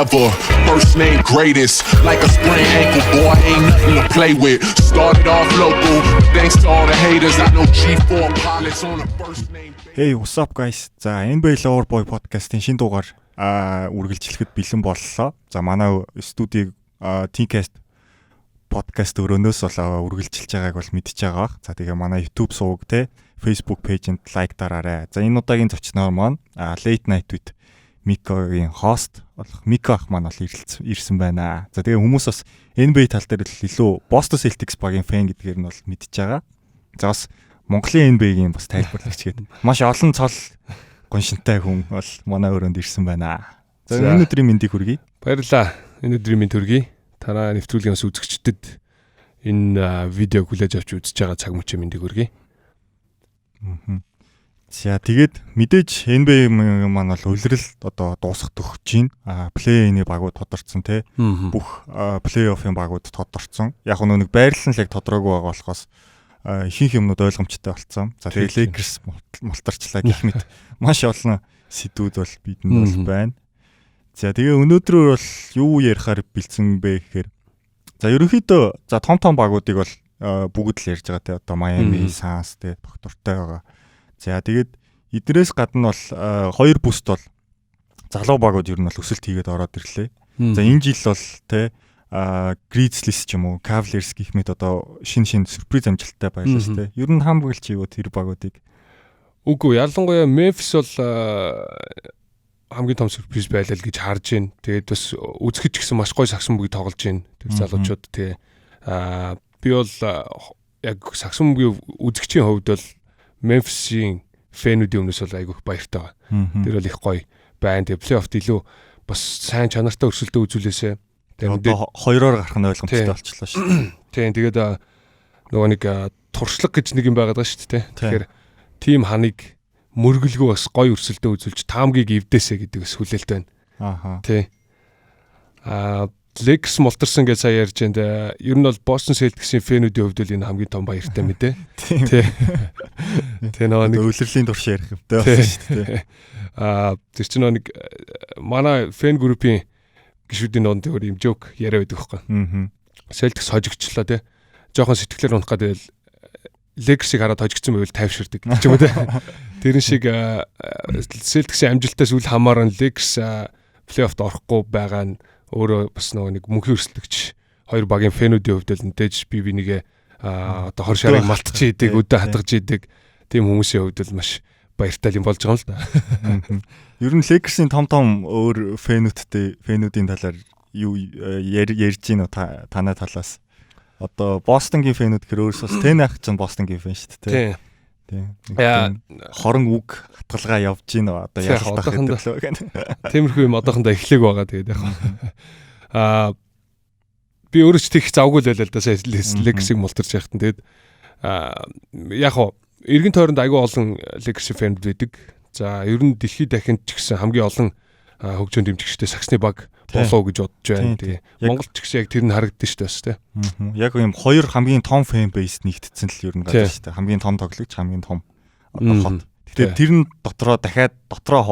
ever. First name greatest, like a sprained ankle, boy, ain't nothing to play with. Started off local, thanks to all the haters. I know G4 pilots on a first name. Hey, what's up, guys? За, NBA Lover Boy podcast-ын шинэ дугаар үргэлжлэхэд бэлэн боллоо. За, манай студийг Tincast podcast өрөөнөөс бол үргэлжилж байгааг бол мэдчихэж байгаа бах. За, тэгээ манай YouTube суваг те, Facebook page-нд лайк дараарай. За, энэ удаагийн зочноор маань Late Night with Miko-гийн host болох Miko ах маань бол ирсэн байна. За, тэгээ хүмүүс бас NBA тал дээр л илүү Boston Celtics багийн fan гэдгээр нь бол мэдчихэж байгаа. За, бас Монголын NBA-гийн бас тайлбарлагч гэдэг маш олон цол гоншинтай хүн бол манай өрөөнд ирсэн байна. За, энэ өдрийн мэндийг хүргэе. Баярлалаа. Энэ өдрийн мэнд хүргэе. Танай нэвтрүүлгийн бас үзэгчдэд энэ видеог хүлээж авч үзэж байгаа цаг мөчийн мэндийг хүргэе. За, тэгээд мэдээж NBA маань бол улирал одоо дуусах төгсөж байна. Play-in-ий багууд тодорцсон те. Бүх плей-оффын багууд тодорцсон. Яг нэг байрлал нь л яг тодроогүй байгаа болохоос ихэнх юмнууд ойлгомжтой болцсон. За, тэгээд Lakers мултарчлаа гэх мэт маш олон сэдвүүд бол бидэнд бол байна. За, тэгээ өнөөдрөөр бол юу ярихаар бэлдсэн бэ гэхээр, за, ерөнхийдөө за том том багуудыг бол бүгд л ярьж байгаа те, одоо Miami, Suns те, доктортой байгаа. За, тэгээд эднээс гадна бол хоёр бүст бол залуу багууд ер нь бол өсөлт хийгээд ороод ирлээ. За, энэ жил бол те, Grizzlies ч юм уу, Cavaliers гэх мэт одоо шин шин сюрприз амжилттай байлаа шүү дээ. Ер нь хамгаалч юу тэр багуудыг? Үгүй, ялангуяа Memphis бол хамгийн том сюрприз байлаа л гэж харж байна. Тэгээд бас үзэхэд ч гэсэн маш гоё сагсан бөмбөгийг тоглож байна. Тэр залуучууд тий. Би бол яг сагсан бөмбөгийн үзэгчийн хувьд бол Memphis-ийн fan үүдийн өмнөөс бол айгүйх баяртай байгаа. Тэр бол их гоё байна. Тэгээ плей-оффт илүү бас сайн чанартай өрсөлдөө үзүүлээсэ. Тэгээ одоо хоёроор гарах нь ойлгомжтой болчихлоо шүү дээ. Тийм, тэгээд нөгөө нэг туршлага гэж нэг юм байгаад байгаа шүү дээ. Тэгэхээр team ханыг мөргөлгөө бас гоё өрсөлдөө үзүүлж таамгийг эвдээсэ гэдэг бас хүлээлт байна. Тий. Lakers мултарсан гэж сая ярьж байна. Ер нь бол Boston Celtics-ийн fan үүдийн хувьд бол энэ хамгийн том баяртай мэдээ. Тий. Тэ нөгөө нэг улирлын турш ярих юмтай болсон шүү дээ. Тэр чинь нөгөө нэг манай fan group-ийн гишүүдийн дунд өөр юм joke яриа байдаг байхгүй. Celtics хожигчлаа тий. Жохон сэтгэлээр унах гэдэг Lakers-ыг хараад хожигдсан байвал тайвширдаг гэж юм уу те. Тэрэн шиг Celtics-ийн амжилтаас үл хамааран Lakers плей-оффт орохгүй байгаа нь өөрөө бас нөгөө нэг мөнхийн өрсөлдөгч хоёр багийн fan үүдийн хувьд л мэдээж би бинийгээ одоо хор шарыг малтчих идэг, өдөө хатгаж идэг тийм хүмүүсийн хувьд л маш баяртай юм болж байгаа юм л да. Ер нь Lakers-ийн том том өөр fan үүдтэй fan үүдийн талаар юу ярьж гин үү танай талаас? Одоо Бостонгийн fan үүд гэхэр өөрөөс бас Тэнах ч Бостонгийн fan шүү дээ. Тийм. Тийм. Хорон үг хатгалгаа явж гин үү одоо ялалтах гэдэг лөө гэнэ. Тиймэрхүү юм одоохондоо эхлэег байгаа, тэгээд яг. Би өөрөө ч тех завгүй л байлаа л да, сая Lakers-ыг мултарч яхад нь тэгээд яг хоо эргэн тойронд айгүй олон Lakers fan үүд байдаг. За, ер нь дэлхийд дахинд ч гэсэн хамгийн олон хөгжөөн дэмжигчтэй сагсны баг болоо гэж бодож байна. Тэгээ Монголд ч гэсэн яг тэр нь харагдсан шүү дээ бас тий. Яг юм хоёр хамгийн том fan base нэгтцсэн л ер нь газар шүү дээ. Хамгийн том тоглогч, хамгийн том одоо хот. Тэгэхээр тэр нь дотроо дахиад дотроо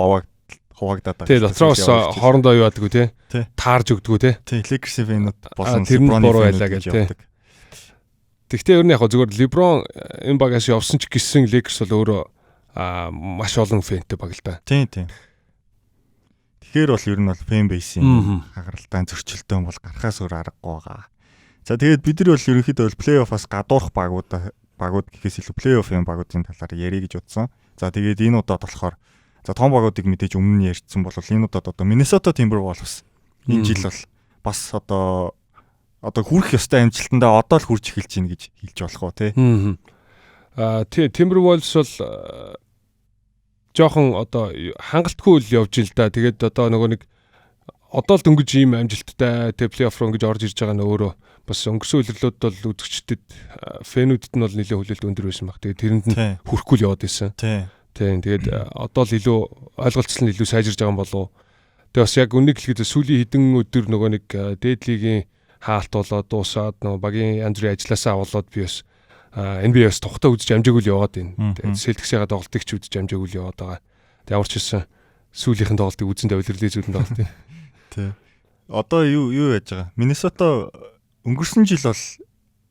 хуваагдаад байгаа. Тий, дотроо бас хоорондоо юу яадаг тий. Таарж өгдгүү тий. Тий, Lakers-ийн fan үүд болон LeBron-ы fan үүд гэж явдаг. Тэгвэл ер нь яг зүгээр LeBron энэ багаас явсан ч гэсэн Lakers бол өөрөө маш олон fan тэй баг л да. Тийм. Тэгэхээр бол ер нь бол fan base-ийн хагаралтай зөрчилдөөн бол гарахаас өөр аргагүй байгаа. За, тэгээд бид нар бол ерөнхийдөө бол плей-оффоос гадуурх багууд гэхээс илүү плей-оффын багуудын талаар ярих гэж бодсон. За, тэгээд энэ удаад болохоор за том багуудыг мэдээж өмнө нь ярьсан бол энэ удаад одоо Minnesota Timberwolves энэ жил бол бас одоо хүрэх ёстой амжилтандаа одоо л хүрч эхэлж байна гэж хэлж болох уу те? Тий, Timberwolves бол жоохон одоо хангалтгүй л явж ил да. Тэгээд одоо нөгөө нэг одоо л дөнгөж ийм амжилттай тэг плей-офф руу ингэж орж ирж байгаа нь өөрөө бас өнгөрсөн улирлууд бол үзэгчдэд, fan үүдэд нь бол нэлээд хүлээлт өндөр байсан баг. Тэгээд тэрэнд нь хүрэхгүй л яваад байсан. Тийм. Тэгээд одоо л илүү ойлголцол нь илүү сайжирж байгаа юм болов. Тэгээд бас яг үнийг хэлэхэд сүүлийн хэдэн өдөр нөгөө нэг дээд лигийн хаалт болоод дуусаад нөгөө багийн янз бүрийн ажилласаа болоод би бас NBA-с тухтай үзэж амжаагүй л яваад байна. Тэгээд Celtics-ийн тоглолтыг ч үзэж амжаагүй л яваад байгаа. Тэгээд ямар ч хэлсэн сүүлийнхэн тоглолтыг үзэн, улирлын сүүлийн тоглолтыг. Тий. Одоо юу яаж байгаа? Миннесота өнгөрсөн жил бол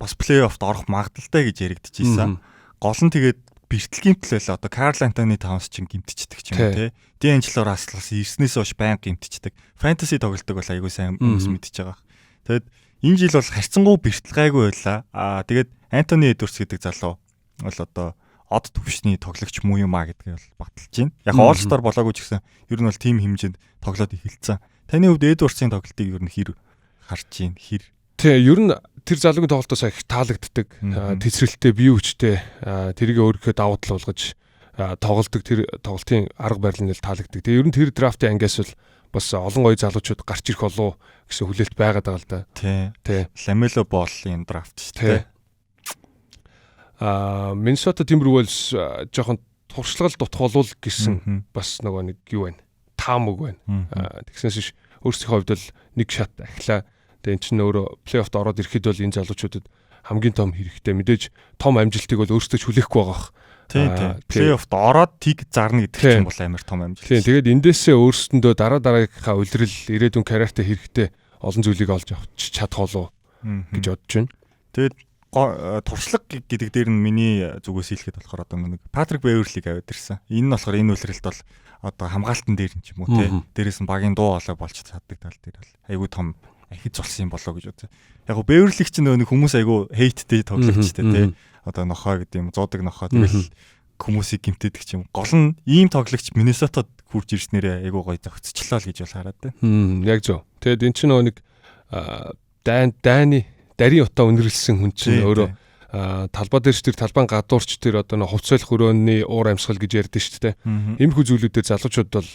бас плей-оффт орох магадлалтай гэж яригдчихсэн. Гол нь тэгээд бэртэл гимтэл байлаа. Одоо Карл Антони Таунс чинь гимтчихдэг ч юм уу те. Дианжело Расселс ирснээс хойш байнга гимтчихдэг. Фэнтези тоглолтог бол айгүй сайн хүмүүс мэдчихэж байгаа. Тэгээд энэ жил бол харьцангуй бэртэл гайгүй байлаа. Аа тэгээд Антони Эдвардс гэдэг залуу бол одоо од төвшний тоглогч муу юм а гэдгийг бол баталж байна. Яг All Star болоогүй ч гэсэн ер нь бол тим хэмжээнд тоглоод эхэлсэн. Таны хувьд Эдвардсын тоглолтыг ер нь хэр харж байна? Хэр? Тий, ер нь тэр залуугийн тоглолтоос их таалагддаг. Тэсрэлттэй, бие хүчтэй, тэрийг өөрийнхөө давуу тал болгож тоглолдог тэр тоглолтын арга барил нь л таалагддаг. Тэгээ ер нь тэр драфтын ангиас бол бас олон гоё залуучууд гарч ирэх болов гэсэн хүлээлт байгаад байгаа л да. Тий. Тий. Ламело Боллын драфт шүү дээ. Миннесота Timberwolves жоохон туршлагал дутах болов гэсэн бас нөгөө нэг юу байна. Таамаг байна. Тэгснээс биш өөрсдийнхөө хувьд бол нэг шат ахлаа. Тэгээ эн чинь өөрөө плей-оффт ороод ирэхэд бол энэ залуучуудад хамгийн том хэрэгтэй. Мэдээж том амжилтыг бол өөрсдөө ч хүлээхгүй байгаа бах. Тийм тийм. Плей-оффт ороод тиг зарна гэдэг чинь бол амар том амжилт. Тийм. Тэгээд эндээсээ өөрсдөндөө дараа дараагийнхаа улирал ирээдүйн карьертай хэрэгтэй олон зүйлийг олж авч чадах болов гэж бодож байна. Тэгээд туршлага гэдэг дээр нь миний зүгээс хэлэхэд болохоор одоо нэг Патрик Беверлиг аваад ирсэн. Энэ нь болохоор энэ улиралд бол одоо хамгаалтан дээр нь ч юм уу те. Дээрээс нь багийн дуу хоолой болж чаддаг тал дээр бол айгүй том ахиж зулсан юм болоо гэж бодсон. Яг го Беверлиг чинь нөгөө хүмүүс айгүй хейттэй тоглогчтой те. Одоо нохоо гэдэг юм, зуудаг нохоо тэгэл хүмүүсийг гимтээдэг ч юм. Гол нь ийм тоглогч Миннесотод хурж ирснээрээ айгүй гоё зохицчлоо л гэж бол хараад байна. Яг зөв. Тэгээд эн чинь нөгөө нэг дайны дарийн утаа үнэрлсэн хүн чинь өөрөө талбай дээрч тэр талбайн гадуурч тэр одоо нэг хувц солих өрөөний уур амьсгал гэж ярьдэн шүү дээ. Иймэрхүү зүйлүүдээр залуучууд бол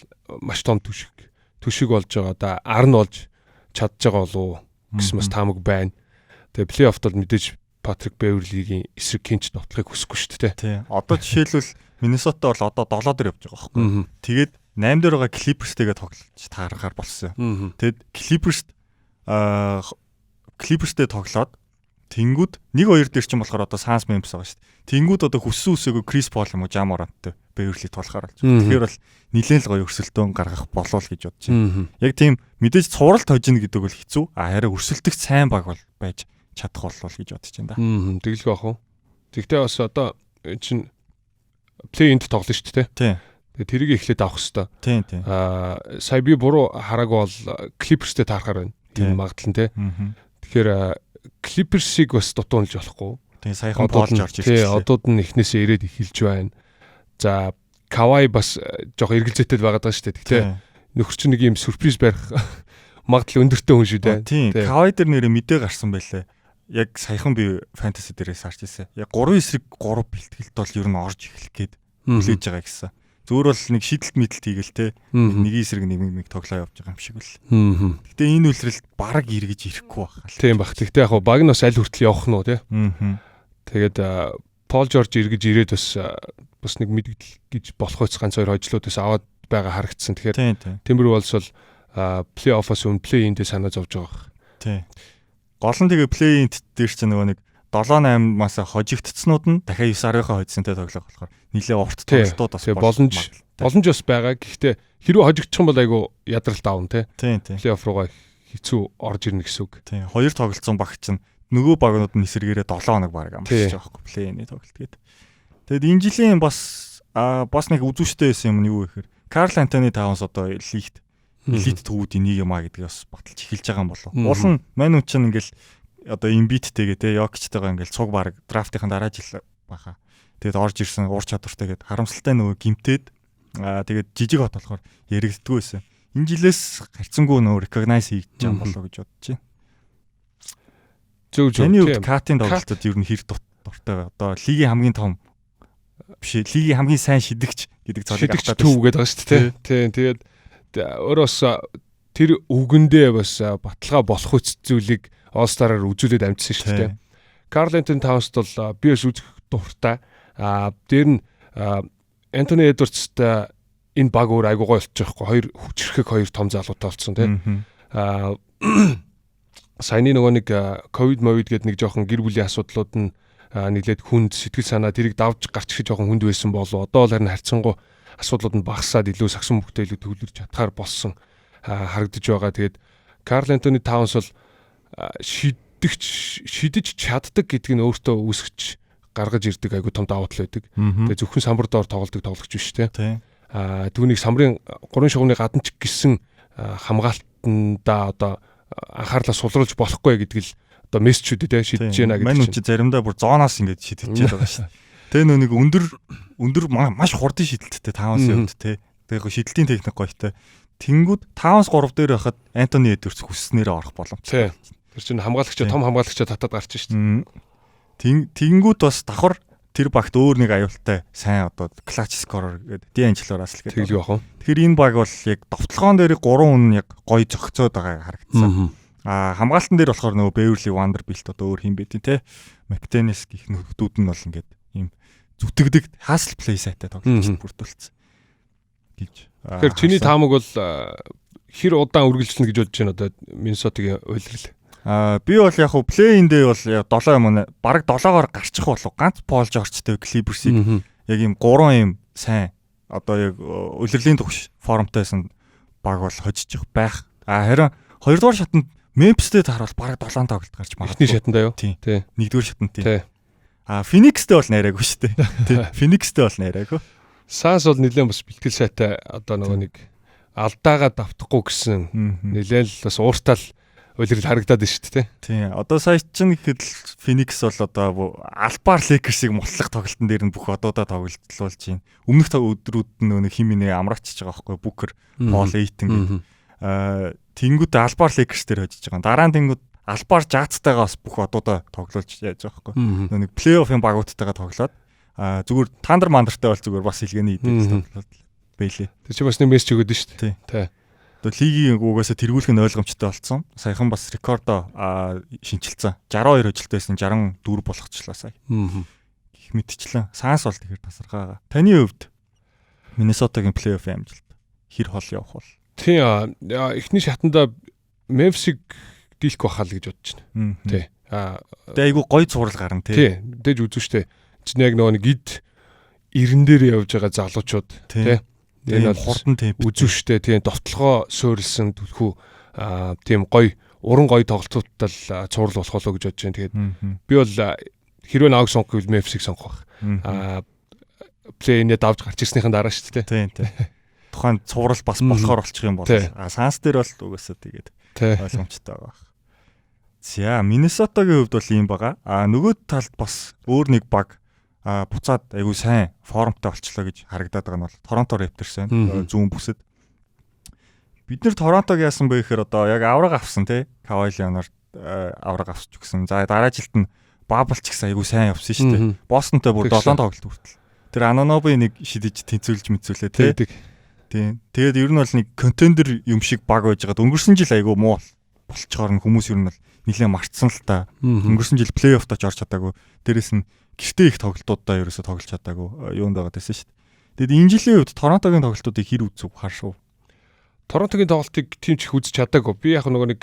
маш том түшиг болж байгаа. Одоо ар нь болж чадж байгаа болов гэсэн бас таамаг байна. Тэгээ плей-оффт бол мэдээж Патрик Беверлигийн эсрэг хинч довтлохыг хүсэхгүй шүү дээ. Тий. Одоо жишээлбэл Миннесота бол одоо 7 дээр явж байгаа байхгүй. Тэгээд 8 дээр байгаа Clippers-тэйгээ тоглож таарахаар болсон. Тэгээд Clippers-тэй тоглоод тэнгүүд 1-2 дээр чинь болохоор одоо Suns Memphis байгаа шүү дээ. Тэнгүүд одоо хүссэн үсээгүй Chris Paul юм уу Ja Morant-тай Beverly тулахаар болж байна. Тэгэхээр бол нилээн л гоё өрсөлдөөн гаргах болов л гэж бодож байна. Яг тийм мэдээж цувралт хожино гэдэг бол хэцүү. А харин өрсөлдөх сайн баг бол байж чадах болов гэж бодож байна да. Тэгэлгүй бах уу. Тэгтээ бас одоо эн чинь плей-инд тоглоно шүү дээ. Тийм. Тэгээ тэрийг эхлээд авах хэвээр. Тийм тийм. Сая би буруу хараагүй бол Clippers-тэй таарахаар байна. Энэ магадлал нь те. Тэгэхээр Clippers-ыг бас дутуу унж болохгүй. Тийм саяхан Пол Жорж ирсэн. Тийм одууд нь эхнээсээ ирээд эхэлж байна. За Кавай бас жоох эргэлзээтэй байгаад байгаа шүү дээ. Тэгтээ нөхөр чинь нэг юм сюрприз барих магадлал өндөртэй хүн шүү дээ. Тийм. Кавай дээр нэрээ мэдээ гарсан байлээ. Яг саяхан би фэнтези дээрээс харж ирсэн. Яг 3 эсрэг 3 бэлтгэлд бол ер нь орж эхлэх гээд хүлээж байгаа гэсэн. Зүгээр бол нэг шидэлт мэдлэлт хийгээл те. Нэг эсрэг нэг нэг тоглоо явж байгаа юм шиг үл. Гэтэ энэ үлрэлт бараг эргэж ирэхгүй байх. Тийм бах. Тэгтээ яг баг нь бас аль хүртэл явах нь уу те. Тэгээд Пол Жорж эргэж ирээд бас нэг мэдгдэл гэж болох үс ганц хоёр хожлууд бас аваад байгаа харагдсан. Тэгэхээр Timberwolves бол плей-оффоос өмнө плей-индээ санаа зовж байгаа бах. Тийм. Гол нь тэгээ плей-инд дээр чинь нөгөө нэг 7-8-аас хожигдцснууд нь дахиад 9-10-ынхаа хожсонтой тоглох болохоор нэлээ урт тоглолтууд бас боломж бас байгаа. Гэхдээ хэрвээ хожигдчих юм бол айгу ядралт аавна те. Тийм тийм. Плей-офф руугаа хэцүү орж ирнэ гэсэн үг. Тийм. Хоёр тоглолцсон баг чинь нөгөө багнууд нь эсэргээрээ 7 хоног баг амарч байгаа байхгүй плей-ины тоглолт гээд. Тэгэд энэ жилийн бас нэг үзүүштэй байсан юм нь юу гэхээр Карл Антони Таунс одоо лигт элит төвүүдийн нэг юм а гэдгийг бас баталж эхэлж байгаа юм болов. Уул нь мань үн чинь ингээл одоо Эмбиттэйгээ те Йокичтэйгээ ингээл цуг баг драфтынхын дараа жил баха. Тэгээд орж ирсэн уур чадвартай гээд харамсалтай нөгөө гимтээд тэгээд жижиг хот болохоор яригддггүй байсан. Энэ жилээс харьцангуй нөгөө recognize хийж байгаа юм болоо гэж бодож байна. Зөв зөв. Таны хувьд Катын тоглолтод ер нь хэр дуртай бай. Одоо лигийн хамгийн том биш лигийн хамгийн сайн шидэгч гэдэг цолыг аваад төв гэдэг байгаа шүү дээ. Тийм. Тэгээд өөрөө бас тэр үгэндээ бас баталгаа болох үс зүйлийг All Star-аар үзүүлээд амжсан шүү дээ. Карл Антони Таунст бол би бас үзэх дуртай. Дээр нь Антони Эдвардстай энэ баг өөр айгуу гоё болчих жоохгүй. Хоёр хүчрэхэг хоёр том залуутай болсон тийм. Саяны нөгөө нэг ковид мовид гэдэг нэг жоохон гэр бүлийн асуудлууд нь нэлээд хүнд сэтгэл санаа тэрийг давж гарч ирэх жоохон хүнд байсан болов. Одоо бол харин харьцангуй асуудлууд нь багасаад илүү сагсан мөхтэй илүү төвлөрч чадхаар болсон харагдаж байгаа. Тэгээд Карл Антони Таунс бол шидэж чаддаг гэдг нь өөртөө үүсгэж гаргаж ирдэг айгу том давуу тал байдаг. Тэгээ зөвхөн самбар доор тоглодог тоглогч биш те. Аа түүнийг самбарын гурван шугамны гадна ч гисэн хамгаалтандаа одоо анхаарлаа сулруулж болохгүй гэдэг л одоо мессежүүд те шидэж байна гэдэг. Мань үн чи заримдаа бүр зооноос ингэж шидчихээд байгаа шүү. Тэгээ нөө нэг өндөр өндөр маш хурдан шидэлттэй Таунсын хувьд те. Тэгээ шидэлтийн техник гоётой. Тэнгүүд Таунс 3 дээр байхад Антони Эдвардс хүсснээрээ орох боломжтой. Тэр чинь хамгаалагчаа том хамгаалагчаа татаад гарч шít. Тэнгүүд бас давхар тэр багт өөр нэг аюултай сайн одоо clutch scorer гэдэг D'Angelo Russell гэдэг. Тэглэг бахан. Тэгэхээр энэ баг бол яг довтлогоон дээр 3 хүн яг гоё зохицоод байгааг харагдсан. Аа хамгаалтан дээр болохоор нөгөө Beverly Vanderbilt одоо өөр хин бэ те. McDaniels гих нөхдүүд нь бол ингээд ийм зүтгэдэг hustle play сайтай тоглогч бүрдүүлсэн гэж. Тэгэхээр чиний таамаг бол хэр удаан үргэлжлэнэ гэж бодож байна одоо Миннесотагийн улирал? Аа би бол яг хуу play-in дээр бол 7 юм уу бараг 7-оор гарчих болов. Ганц Пол Жоржтой Clippers-ийг яг ийм 3 ийм сайн одоо яг улирлын төгш формтойсэн баг бол хожчих байх. А харин 2 дугаар шатанд Memphis-тэй таарвал бараг 7 тоглолт гарч магадгүй. Эхний шатанда юу? Тий. Нэгдүгээр шатанд тий. А Phoenix-тэй бол найраагүй шүү дээ. Тий. Phoenix-тэй бол найраагүй. Suns бол нэлээд бас бэлтгэл сайтай одоо нөгөө нэг алдаагаа давтахгүй гэсэн нэлээд л бас ууртал улирал харагдаад байна шүү дээ. Тий. Одоо сая чинь гэхэд л Phoenix бол одоо албаар Lakers-ыг мултлах тоглолтын дээр нь бүх одоодаа тоглолтлуулж байна. Өмнөх өдрүүд нь нөгөө хим минэ амраачж байгаа байхгүй Booker, Paul Ayton гэдэг. Аа тэнгууд албаар Lakers дээр хожиж байгаа. Дараа нь тэнгууд албаар Jazz-тайгаа бас бүх одоодаа тоглуулж яаж байгаа байхгүй. Нөгөө нэг плей-оффын багуудтайгаа тоглоод аа зүгээр Thunder Мандартай бол зүгээр бас илгээний идэж тоглоод бэлээ. Тэр чинь бас нэг мессеж өгöd нь шүү дээ. Тий. Одоо лигийн угаасаа тэргүүлэх нь ойлгомжтой болсон. Саяхан бас рекордо шинчилсэн. 62 хожилт байсан 64 болгочлаа сая. Гэх мэтчлэн. Suns бол тэгэхээр тасархаа. Таны хувьд Миннесотагийн плей-оффын амжилт хэр хол явах бол? Тий, эхний шатанда Memphis-ыг дийлэх байхаа л гэж бодож байна. Тий. Аа тэгээ айгу гой цуврал гарна тий. Тий, дэж үзэн штэ. Чинь яг нөгөө нэг эд 90 дээр явж байгаа залуучууд тий. Энэ бол хурдан темп үзүүштэй тийм довтлогоо суурилсан түлхүү тийм гоё уран гоё тоглолтуудтай л цуврал болох болоо гэж бодож байна. Тэгээд би бол хэрвээ наваг сонгох гэвэл Memphis-ийг сонгох байх. Play-in-ээ давж гарч ирснийхэн дараа шүү дээ. Тийм тийм. Тухайн цуврал бас болохоор болчих юм бол. А Suns дээр бол угаасаа тэгээд ойлгомжтой байгаа. За Миннесотагийн хувьд бол ийм байгаа. А нөгөө талд бас өөр нэг баг буцаад айгүй сайн формтой болчлоо гэж харагдаад байгаа нь бол Торонто Raptors байна. Зүүн бүсэд. Бид нэр Торонтог яасан бэ гэхээр одоо яг авраг авсан тий. Кавай Леонард авраг авч өгсөн. За дараа жилд нь bubble ч гэсэн айгүй сайн явсан шүү дээ. Бостонтой бүр 7 тоглолт хүртэл. Тэр Ананоби нэг шидэж тэнцвүүлж мэдсүүлээ тий. Тийм. Тэгээд ер нь бол нэг contender юм шиг баг байж байгаад өнгөрсөн жил айгүй муу болчоор нь хүмүүс ер нь бол нэлээд мартсан л та. Өнгөрсөн жил плей-оффт ч орж чадаагүй. Дээрэс нь гэртээ их тоглолтуудаа ерөөсө тоглож чадаагүй юунд байгаад байсан шүү дээ. Тэгэд энэ жилийн хувьд Торонтогийн тоглолтуудыг хэр үзв харшуу? Торонтогийн тоглолтыг тийм ч их үзэж чадаагүй. Би яг нөгөө нэг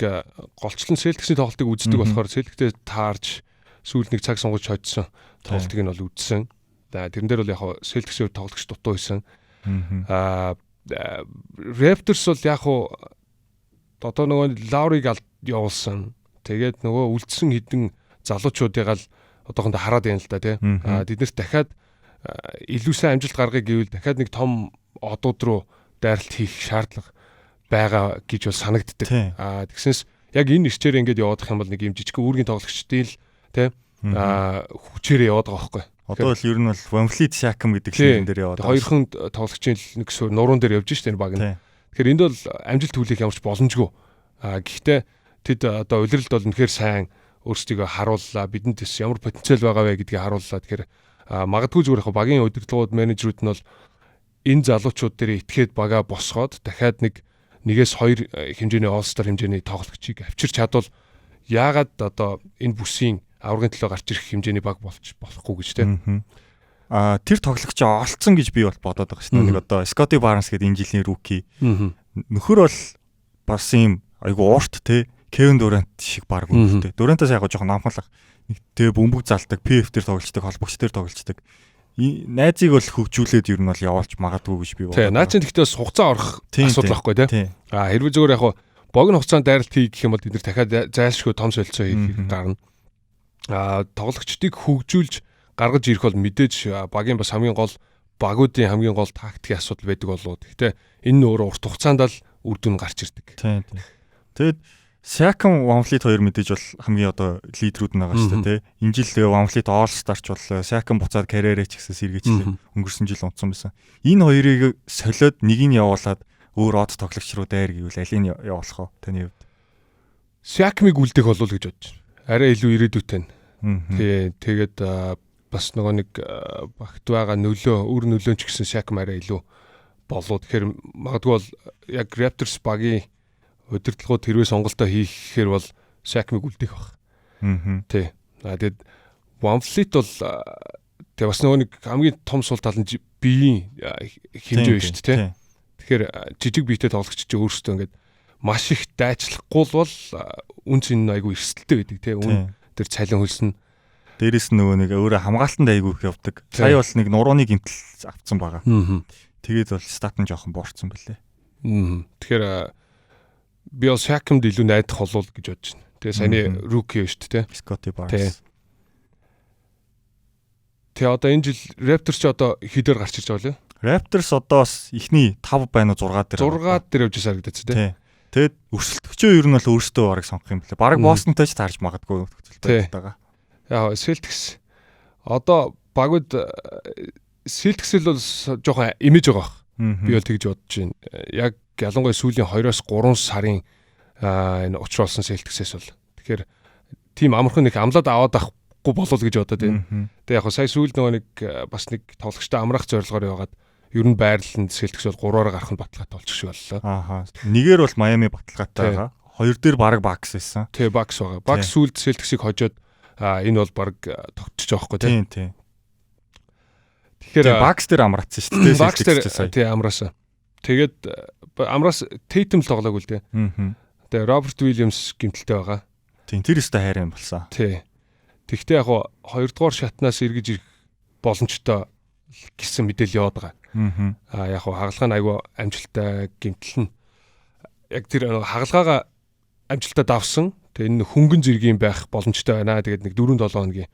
голчлон Celtics-ийн тоглолтыг үздэг болохоор Celtics-тэй таарж сүүл нэг цаг сонгож хоцсон тоглолтыг нь бол үзсэн. За тэрэн дээр бол яг Celtics-ийн тоглогч дутуу байсан. Аа Raptors бол яг одоо нөгөө Лауриг явуулсан. Тэгээд нөгөө үлдсэн хідэн залуучуудыг л одоохондоо хараад байна л да тий. Аа тэд нарт дахиад илүү сайн амжилт гаргая гэвэл дахиад нэг том одууд руу дайралт хийх шаардлага байгаа гэж бол санагддаг. Аа тэгсэнс яг энэ ирчээр ингээд яваадах юм бол нэг юм жижиг үүргийн тоглогчдын л тий аа хүчээрээ яваад байгаа байхгүй. Одоо бол ер нь бол VanVleet Siakam гэдэг линэн дээр яваад байгаа. Хоёрхан тоглогчийн нэг нуруунд дээр явж штэ энэ баг нь. Тэгэхээр энд бол амжилт хүлээх ямарч боломжгүй. Аа гэхдээ тэд одоо улиралд бол үнэхээр сайн өөрсдийгөө харууллаа. Бидэнд тэс ямар потенциал байгаа вэ гэдгийг харууллаа. Тэгэхээр магадгүй зүгээр яг багийн удирдлагууд менежерүүд нь бол энэ залуучууд дээр итгээд бага босгоод дахиад нэг нэгээс хоёр хэмжээний All Star хэмжээний тоглогчийг авчирч чадвал яагаад одоо энэ бүсийн аваргын төлөө гарч ирэх хэмжээний баг болж болохгүй гэж те. А тэр тоглогчоо олцсон гэж би бол бодоод байгаа шин. Нэг одоо Scottie Barnes гэдэг энэ жилийн rookie. Нөхөр бол бас ийм айгу уурт те. Кевин Дурант шиг баг өнгөтэй. Дурантаас яг жоохон намхалах. Нэг тэ бөмбөг залдаг, PF дээр тоглолцдог, холбогч дээр тоглолцдог. Найзыг бол хөгжүүлээд ер нь бол явуулж магадгүй гэж би бодлоо. Тий, наа чинь тэгтээ бас хугацаа орох асуудал байхгүй тий. А хэрвээ зүгээр яг Богино хугацаанд дайралт хий гэх юм бол бид нар дахиад зайлшгүй том солилцоо хийх хэрэг гарна. Тоглогчдыг хөгжүүлж гаргаж ирэх бол мэдээж багийн бас хамгийн гол багуудын хамгийн гол тактикийн асуудал байдаг болов. Гэхдээ энэ нь өөрөө урт хугацаанд л үр дүн гарч ирдэг. Тийм. Тэгэд Siakam VanVleet хоёр мэдээж бол хамгийн одоо лидерүүд нь байгаа шүү дээ, тий. Энэ жил VanVleet All Star ч боллоо. Siakam буцаад карьерээ ч гэсэн сэргээчлээ. Өнгөрсөн жил унтсан байсан. Энэ хоёрыг солиод нэг нь явуулаад өөр од тоглогч руу дайр гэвэл алийг явуулах вэ таны хувьд? Siakam-ыг үлдэх болов уу гэж бодож байна. Арай илүү ирээдүйтэй нь. Тий, тэгээд бас нөгөө нэг багт байгаа нөлөө, үр нөлөө ч гэсэн Siakam арай илүү болов. Тэгэхээр магадгүй бол яг Raptors багийн удирдлагууд хэрвээ сонголтоо хийхээр бол Siakam-ыг үлдээх байх. Тий. Тэгээд VanVleet бол тэгээ бас нөгөө нэг хамгийн том сул тал нь биеийн хэмжээ биш үү, тий. Тэгэхээр жижиг биетэй тоглогч чи өөрсдөө ингээд маш их дайчлахгүй бол үн цэн нь айгүй эрсдэлтэй байдаг, тий. Үн тэр цалин хөлснө. Дээрээс нь нөгөө нэг өөрөө хамгаалтанд айгүй их явдаг. Сая бол нэг нурууны гэмтэл авцсан байгаа. Тэгээд бол stat нь жоохон буурсан бэлээ. Тэгэхээр би бол Siakam-д илүү найдах болов гэж бодож байна. Тэгээ саяны rookie шүү дээ, тий. Scottie Barnes. Тэгээ одоо энэ жил Raptors ч одоо хэдээр гарч ирж байгаа лээ? Raptors одоо бас эхний 5 байна уу 6 дээр. 6 дээр явж байгаа харагдаж тий. Тэгээд өрсөлдөгчөө ер нь бол өөрсдөө бараг сонгох юм билээ. Бараг Boston-тай ч таарч магадгүй нөхцөл байдал байгаа. Яг Celtics одоо багууд Celtics л бол жоохон имиж байгаа бах. Би бол тэгж бодож байна. Яг ялангуяа сүүлийн 2-оос 3 сарын энэ учрал болсон Celtics-ээс бол тэгэхээр тийм амархан нэг амлаад аваад авахгүй болов гэж бодоод байна. Тэгээ яг сая сүүл нөгөө нэг бас нэг тоглогчтой амрах зорилгоор яваад ер нь байрлаланд Celtics бол 3-аар гарах нь баталгаатай болчих шиг боллоо. Ааха. Нэгээр бол Miami баталгаатай байгаа. Хоёр дээр бараг Bucks байсан. Тий, Bucks байгаа. Bucks сүүлд Celtics-ийг хожоод энэ бол бараг тогтчих жоохгүй тий. Тийм. Тэгэхээр Bucks дээр амраацсан шүү дээ. Bucks дээр тий амраасан. Тэгээд амраас Tatum л тоглоогүй л дээ. Тэгээ Роберт Уильямс гимтэлтэй байгаа. Тийм, тэр өстой хайр юм болсон. Тий. Тэгвэл яг хоёрдугаар шатнаас эргэж ирэх боломжтой гэсэн мэдээлэл яваад байгаа. Яг хагалгаа нь айгүй амжилттай гимтэл нь яг тэр хагалгаагаа амжилттай давсан. Тэгээ энэ хөнгөн зэргийн байх боломжтой байна. Тэгээд нэг 4-7 хоногийн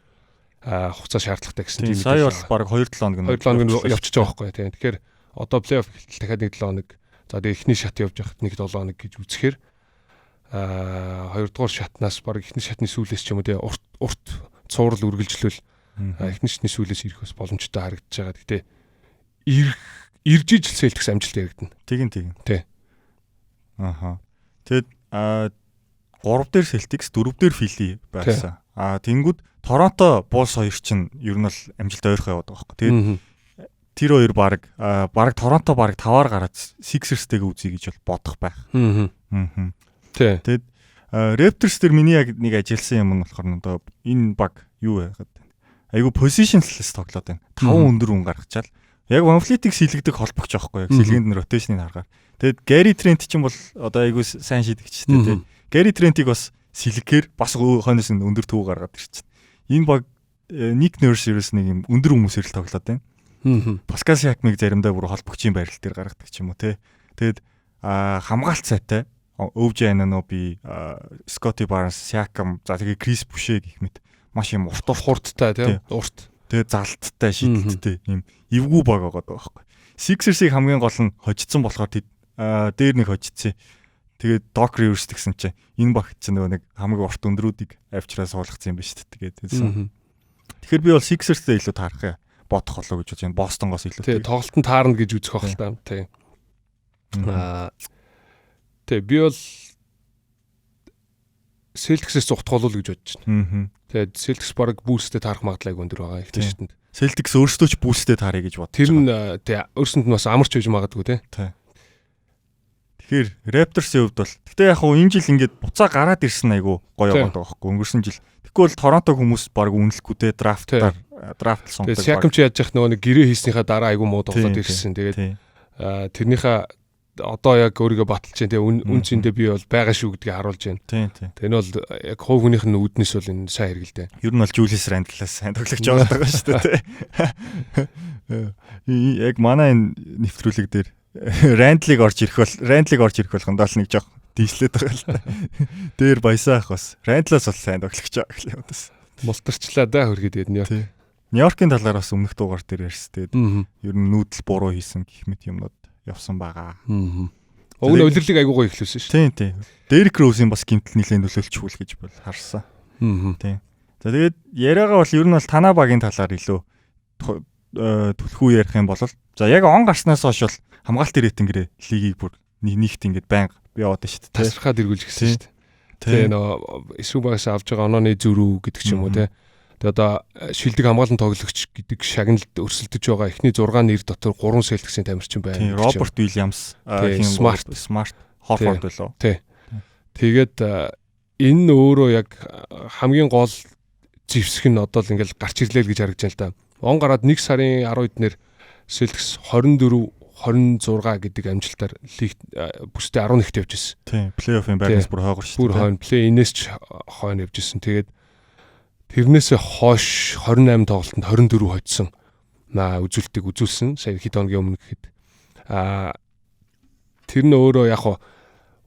хугацаа шаардлагатай гэсэн тийм. Сая бол бараг 2-7 хоног нь 2-7 хоног нь явчихж байгаа байхгүй тийм. Тэгэхээр одоо плей-офф эхэлтэл дахиад 1-7 хоног. За тэгээ эхний шат явж байхад 1-7 хоног гэж үзэхээр хоёрдугаар шатнаас бараг эхний шатны сүүлээс ч юм уу тийм урт цуврал үргэлжлүүл эхний шатны сүүлээс ирэх бас боломжтой харагдаж байгаа. Гэтэ ирж ижил Celtics амжилт яригдана. Тэгин тэгин. Тий. Аха. Тэгэд 3 дээр Celtics, 4 дээр Philly байсан. Тэнгүүд Торонто Bulls хоёр чинь ер нь бол амжилт ойрхон яваад байгаа байхгүй. Тэгээд тэр хоёр бараг Торонто бараг 5-аар гараад Sixers-тэйг үзье гэж бол бодох байх. Тий. Тэгээд Raptors дээр миний яг нэг ажилласан юм нь болохоор одоо энэ баг юу байгаад байна. Айгу positionless тоглоод байна. 5 өндөр үн гаргачаал. Яг VanVleet-ийг сэлэгдэх холбогч аахгүй яг сэлгээнд нь rotation-ыг харахаар. Тэгээд Gary Trent чинь бол одоо айгу сайн шидэгч шүү дээ. Gary Trent-ийг бас сэлгэхээр бас хойноос нь өндөр төв гаргаад ирчихсэн. Энэ баг Nick Nurse ерөөс нэг юм өндөр хүмүүсээр л тоглоод байна. Pascal Siakam-ыг заримдаа бүр холбогчийн байрал дээр гаргадаг ч юм уу те. Тэгээд хамгаалт сайтай OG Anunoby, Scottie Barnes, Siakam, за тэгээ Chris Boucher гэх мэт маш юм урт хурдтай тийм урт. Тэгээ залттай, шидэлттэй юм эвгүй баг байгаа байхгүй. Sixers-ийг хамгийн гол нь хожигдсон болохоор дээр нэг хожигдсон. Тэгээд Doc Rivers гэсэн чинь энэ багт чинь нөгөө нэг хамгийн урт өндрүүдийг авчраа суулгацсан юм ба шүү дээ. Тэгээд тэгэхээр би бол Sixers-тэй илүү таарах юм бодох болоо гэж бодож байна. Бостонгоос илүү. Тий, тоглолт нь таарна гэж үзэх байх л та. Тий. Тий, би бол Celtics-ээс зугтах болов гэж бодож байна. Тэгээд Celtics бараг Bulls-тэй таарах магадлал айгүй өндөр байгаа ихтэй шатанд. Celtics өөрсдөө ч Bulls-тэй таарыг гэж бодож. Тэр нь тий өөрсөнд нь бас амарч байж магадгүй тий. Тий. Тэгэхээр Raptors-ийн хувьд бол гэтээ яг хуу энэ жил ингээд буцаа гараад ирсэн айгүй гоё яваад байгаа байхгүй. Өнгөрсөн жил. Тэгэхгүй бол Торонто хүмүүс бараг үнэлэхгүй те драфтаар драфт сонгодог. Тэгээд Siakam чи яаж яах нөгөө нэг гэрээ хийснийхаа дараа айгүй муу тоглоод ирсэн. Тэгээд тэрнийхээ одоо яг өөрийгөө баталж байна. Тэгээ үн цэндээ би бол байгаа шүү гэдгийг харуулж байна. Тийм тийм. Тэр нь бол яг хувь хүнийх нь үүднээс бол энэ сайн хэрэгэлтэй. Ер нь бол Julius Randle-аас сайн тоглогч байгаа шүү дээ. Яг манай энэ нэвтрүүлэг дээр Randle-ыг орж ирэх бол Randle-ыг орж ирэх болгондоо л нэг жоох Дийшлээд байгаа л та. Дээр баясаа ах бас. Рандлаас бол сайн тоглогч байгаа гэх юм бас. Мултарчлаа да хөргий тэгээд Нью-Йорк. Нью-Йоркийн талаар бас өмнөх дугаар дээр ярьсан. Тэгээд ер нь нүүдэл буруу хийсэн гэх мэт юмнууд явсан байгаа. Уг нь улирлыг айгуу гоё эхлүүлсэн шүү. Тийм тийм. Дерек Роузийн бас гимтэл нэлээд нөлөөлчих үл гэж бол харсан. Тийм. За тэгээд яриагаа бол ер нь бол танаа багийн талаар илүү түлхүү ярих юм бол за яг он гарснаас хойш бол хамгаалтын рейтингэрээ лигийг бүр нэгт ингээд байнга яваад шүү дээ. Тасархаад эргүүлж гисэн шүү дээ. Тэгээ нөө эсрэг багаас авж байгаа онооны зөрүү гэдэг ч юм уу те. Тэгээ одоо шилдэг хамгаалан тоглогч гэдэг шагналд өрсөлдөж байгаа эхний 6 нэр дотор 3 Celtics-ийн тамирчин байна. Роберт Уильямс, Смарт, Хорфорд болоо. Тий. Тэгээд энэ нь өөрөө яг хамгийн гол зэвсэг нь одоо л ингээл гарч ирлээ л гэж харагдаж байна л да. Он гараад 1 сарын 12-нэр Celtics 24 26 гэдэг амжилтаар лиг бүсдээ 11-т явж ирсэн. Тийм, плей-оффын байрнаас бүр хойгор шүү дээ. Бүр хойно плей-инээс ч хойно явж ирсэн. Тэгээд тэрнээсээ хойш 28 тоглолтод 24 хоцсон. Үзүүлэлтийг үзүүлсэн. Сая хэд хоногийн өмнө гэхэд тэр нь өөрөө яг хуу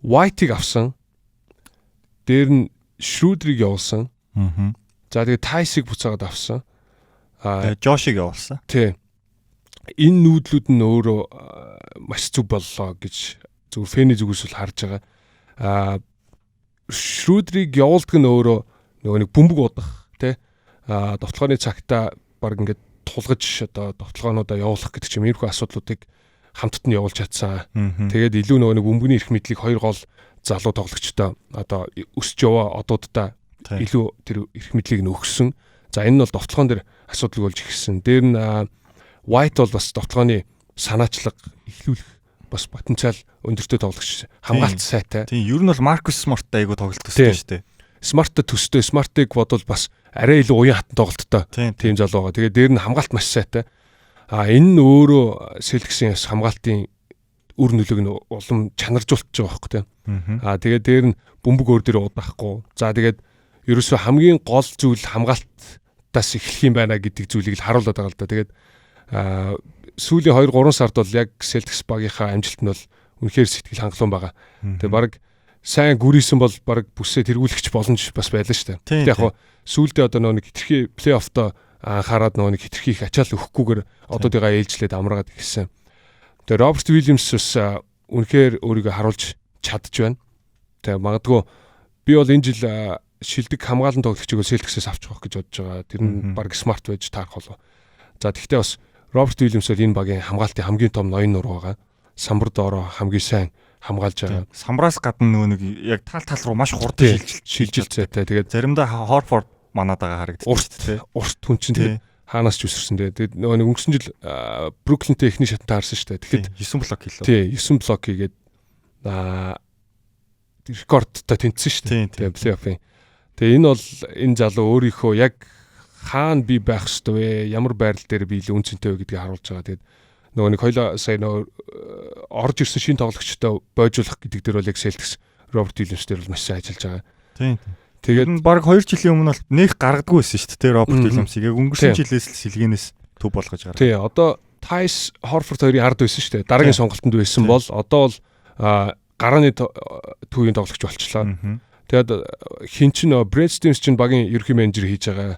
White-ыг авсан. Дээр нь Шрүдрийг явуулсан. За тэгээд Тайсыг буцаагаад авсан. Жошиг явуулсан. Тий. Энэ нүүдлүүд нь өөрөө маш зүг боллоо гэж зүгээр фэний зүгээс л харж байгаа. Шрүдрийг явуулдаг нь өөрөө нөгөө нэг бөмбөг удах тий. Довтлогооны цагтаа баг ингээд тулгаж одоо довтлогоонуудаа явуулах гэдэг чим иймэрхүү асуудлуудыг хамтд нь явуулж чадсан. Тэгээд илүү нөгөө нэг бөмбөгний эрх мэдлийг хоёр гол залуу тоглогчтой одоо өсөж яваа одуудаа илүү тэр эрх мэдлийг нь өгсөн. За энэ нь бол довтлогоон дээр асуудал болж эхэлсэн. Дээр нь White бол бас довтлогооны санаачлаг эхлүүлэх бас потенциал өндөртэй тоглогч, хамгаалт сайтай. Тийм, ер нь бол Маркус Смарттай айгу тоглолт төстэй шүү дээ. Смарттай төстэй, Смартыг бодвол бас арай илүү уян хатан тоглолттой тийм залуу байгаа. Тэгээ дээр нь хамгаалт маш сайтай. Энэ нь өөрөө Celtics-ийн бас хамгаалтын үр нөлөөг нь улам чанаржуулж байгаа байхгүй тийм. Тэгээ дээр нь бөмбөг өөр дээр удаахгүй. За тэгээд ерөөсөө хамгийн гол зүйл хамгаалтаас эхлэх юм байна гэдэг зүйлийг л харуулад байгаа л да. Тэгээд сүүлийн 2-3 сард бол яг Celtics багийнхаа амжилт нь бол үнэхээр сэтгэл хангалуун байгаа. Тэгээ баг сайн гүрийсэн бол баг бүсээ тэргүүлэгч боломж бас байлаа шүү дээ. Тэг яг хуу сүүлдээ одоо нөгөө нэг хитрхи плей-оффтой анхаарад нөгөө нэг хитрхи их ачаал өгөхгүйгээр одоодыгаа ээлжлээд амраад эхэлсэн. Тэгээ Роберт Уильямс бас үнэхээр өөрийгөө харуулж чадж байна. Тэгээ магадгүй би бол энэ жил шилдэг хамгаалан тоглогчийг Celtics-ээс авчих байх гэж бодож байгаа. Тэр нь баг смарт байж таарах болов. За тэгвэл бас Роберт Уильямс бол энэ багийн хамгаалтын хамгийн том ноён нур байгаа. Самбар доороо хамгийн сайн хамгаалж байгаа. Самбраас гадна нөгөө нэг яг тал тал руу маш хурдан шилжилттэй. Тэгээд заримдаа Хорфорд манад байгаа харагдчих. Урт хүн чинь тэгээд хаанаас ч үсэрсэн. Тэгээд нөгөө нэг өнгөрсөн жил Бруклинтэй эхний шатанд таарсан шүү дээ. Тэгэхэд 9 блок хийлээ. Тий, 9 блок хийгээд рекордтой тэнцсэн шүү дээ. Тэгээд плей-оффын. Тэгээ энэ бол энэ залуу өөрийнхөө яг хаана би байх ёстой вэ? Ямар байрал дээр би илүү үнцэнтэй вэ гэдгийг харуулж байгаа. Тэгээд нөгөө нэг хоёлоо сая нөгөө орж ирсэн шинэ тоглогчтой бойжуулах гэдэг дээр бол яг Celtics Роберт Уильямс дээр бол маш сайн ажиллаж байгаа. Тийм. Тэгээд баг 2 жилийн өмнө бол нэх гаргадаггүй байсан шүү дээ Роберт Уильямсыг. Яг өнгөрсөн жилээс л сэлгэнээс төв болгож гаргав. Тий, одоо Тайс Хорфорд хоёрын ард байсан шүү дээ. Дараагийн сонголтонд байсан бол одоо бол гарааны төвийн тоглогч болчлоо. Тэгээд хин ч нөө Брэд Стивенс чинь багийн ерөнхий менежер хийж байгаа.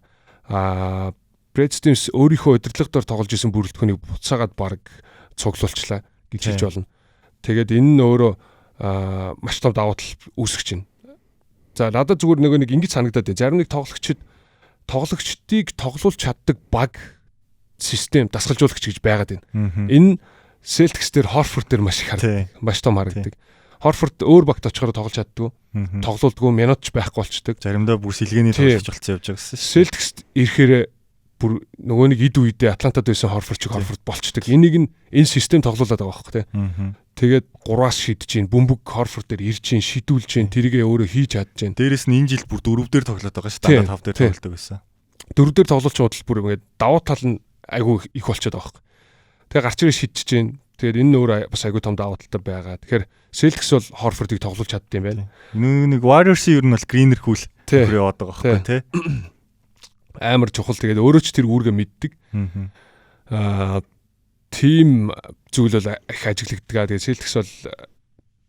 Брэд Стивенс өөрийнхөө удирдлага дор тоглож исэн бүрэлдэхүүнийг буцаагаад баг цуглуулчлаа гэж хэлж болно. Тэгээд энэ нь өөрөө маш том давуу тал үүсгэж байна. За надад зүгээр нөгөө нэг ингэж санагдаад байна. Зарим нэг тоглогчдыг тоглуулж чаддаг баг систем дасгалжуулагч гэж байгаад байна. Энэ Celtics дээр Horford дээр маш их харагддаг. Маш том харагддаг. Horford өөр багт очихоор тоглож чаддгүй. Тоглуулдгүй, минут ч байхгүй болчдөг. Заримдаа бүр сэлгээний тоглогч болцсон явж байгаа гэсэн. Celtics ирэхээр бүр нөгөө нэг эд үедээ Атлантад байсан Horford чиг Horford болчдөг. Энийг нь энэ систем тоглуулад байгаа байхгүй тий. Тэгээд 3-аас шидэж гин, бөмбөг Horford дээр ирж гин, шидүүлж гин, тэрийгээ өөрөө хийж чадж гин. Дээрээс нь энэ жил бүр 4 дээр тоглоод байгаа шүү дээ. Дандаа 5 дээр тоглодог байсан. 4 дээр тоглолч бодол бүр ингээд давуу тал нь айгүй их болчиход байгаа байхгүй. Тэгээ гарч ирээ шидэж гин. Тэгээд энэ нь өөр бас айгүй том давуу талтай байгаа. Тэгэхээр Celtics бол Horford-ыг тоглуулж чаддсан юм байна. Нэг Warriors-ийн ер нь бол Greener хүл нөхөр яваад байгаа байхгүй тий. Амар чухал. Тэгээд өөрөө ч тэр үүргээ мэддэг. Тийм зүйл бол их ажиглагддаг. Тэгээд Celtics бол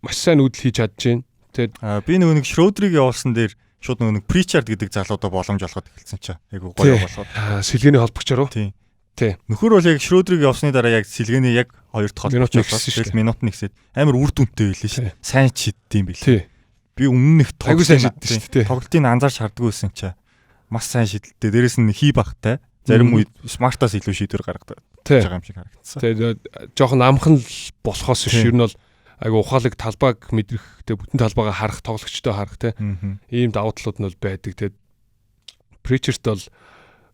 маш сайн үүдэл хийж чадж байна. Тэгээд би нөгөө нэг Шрёдерийг явуулсан дээр шууд нөгөө нэг Причард гэдэг залуудаа боломж олгоод эхэлсэн чинь айгу гоё болгоод. Сэлгээний холбогчоор уу? Тийм. Нөхөр бол яг Шрёдерийг явсны дараа яг сэлгээний яг хоёр дахь холбогч болгоод тэгэл минут нэгсээд амар үр дүнтэй байлээ шүү. Сайн шиддэм билээ. Би өмнө них тоглолтыг анзаарч хардггүй байсан чинь маш сайн шидэлтэй. Дээрээс нь хий багтай. Зарим үед смартаас илүү шийдвэр гаргадаг байгаа юм шиг харагдсан. Тэгээд жоохон намхан л болохоос биш ер нь бол айгу ухаалаг талбайг мэдрэх, тэг бүтэн талбайгаа харах, тоглогчтой харах те. Ийм давуу талууд нь бол байдаг. Тэгээд Причард бол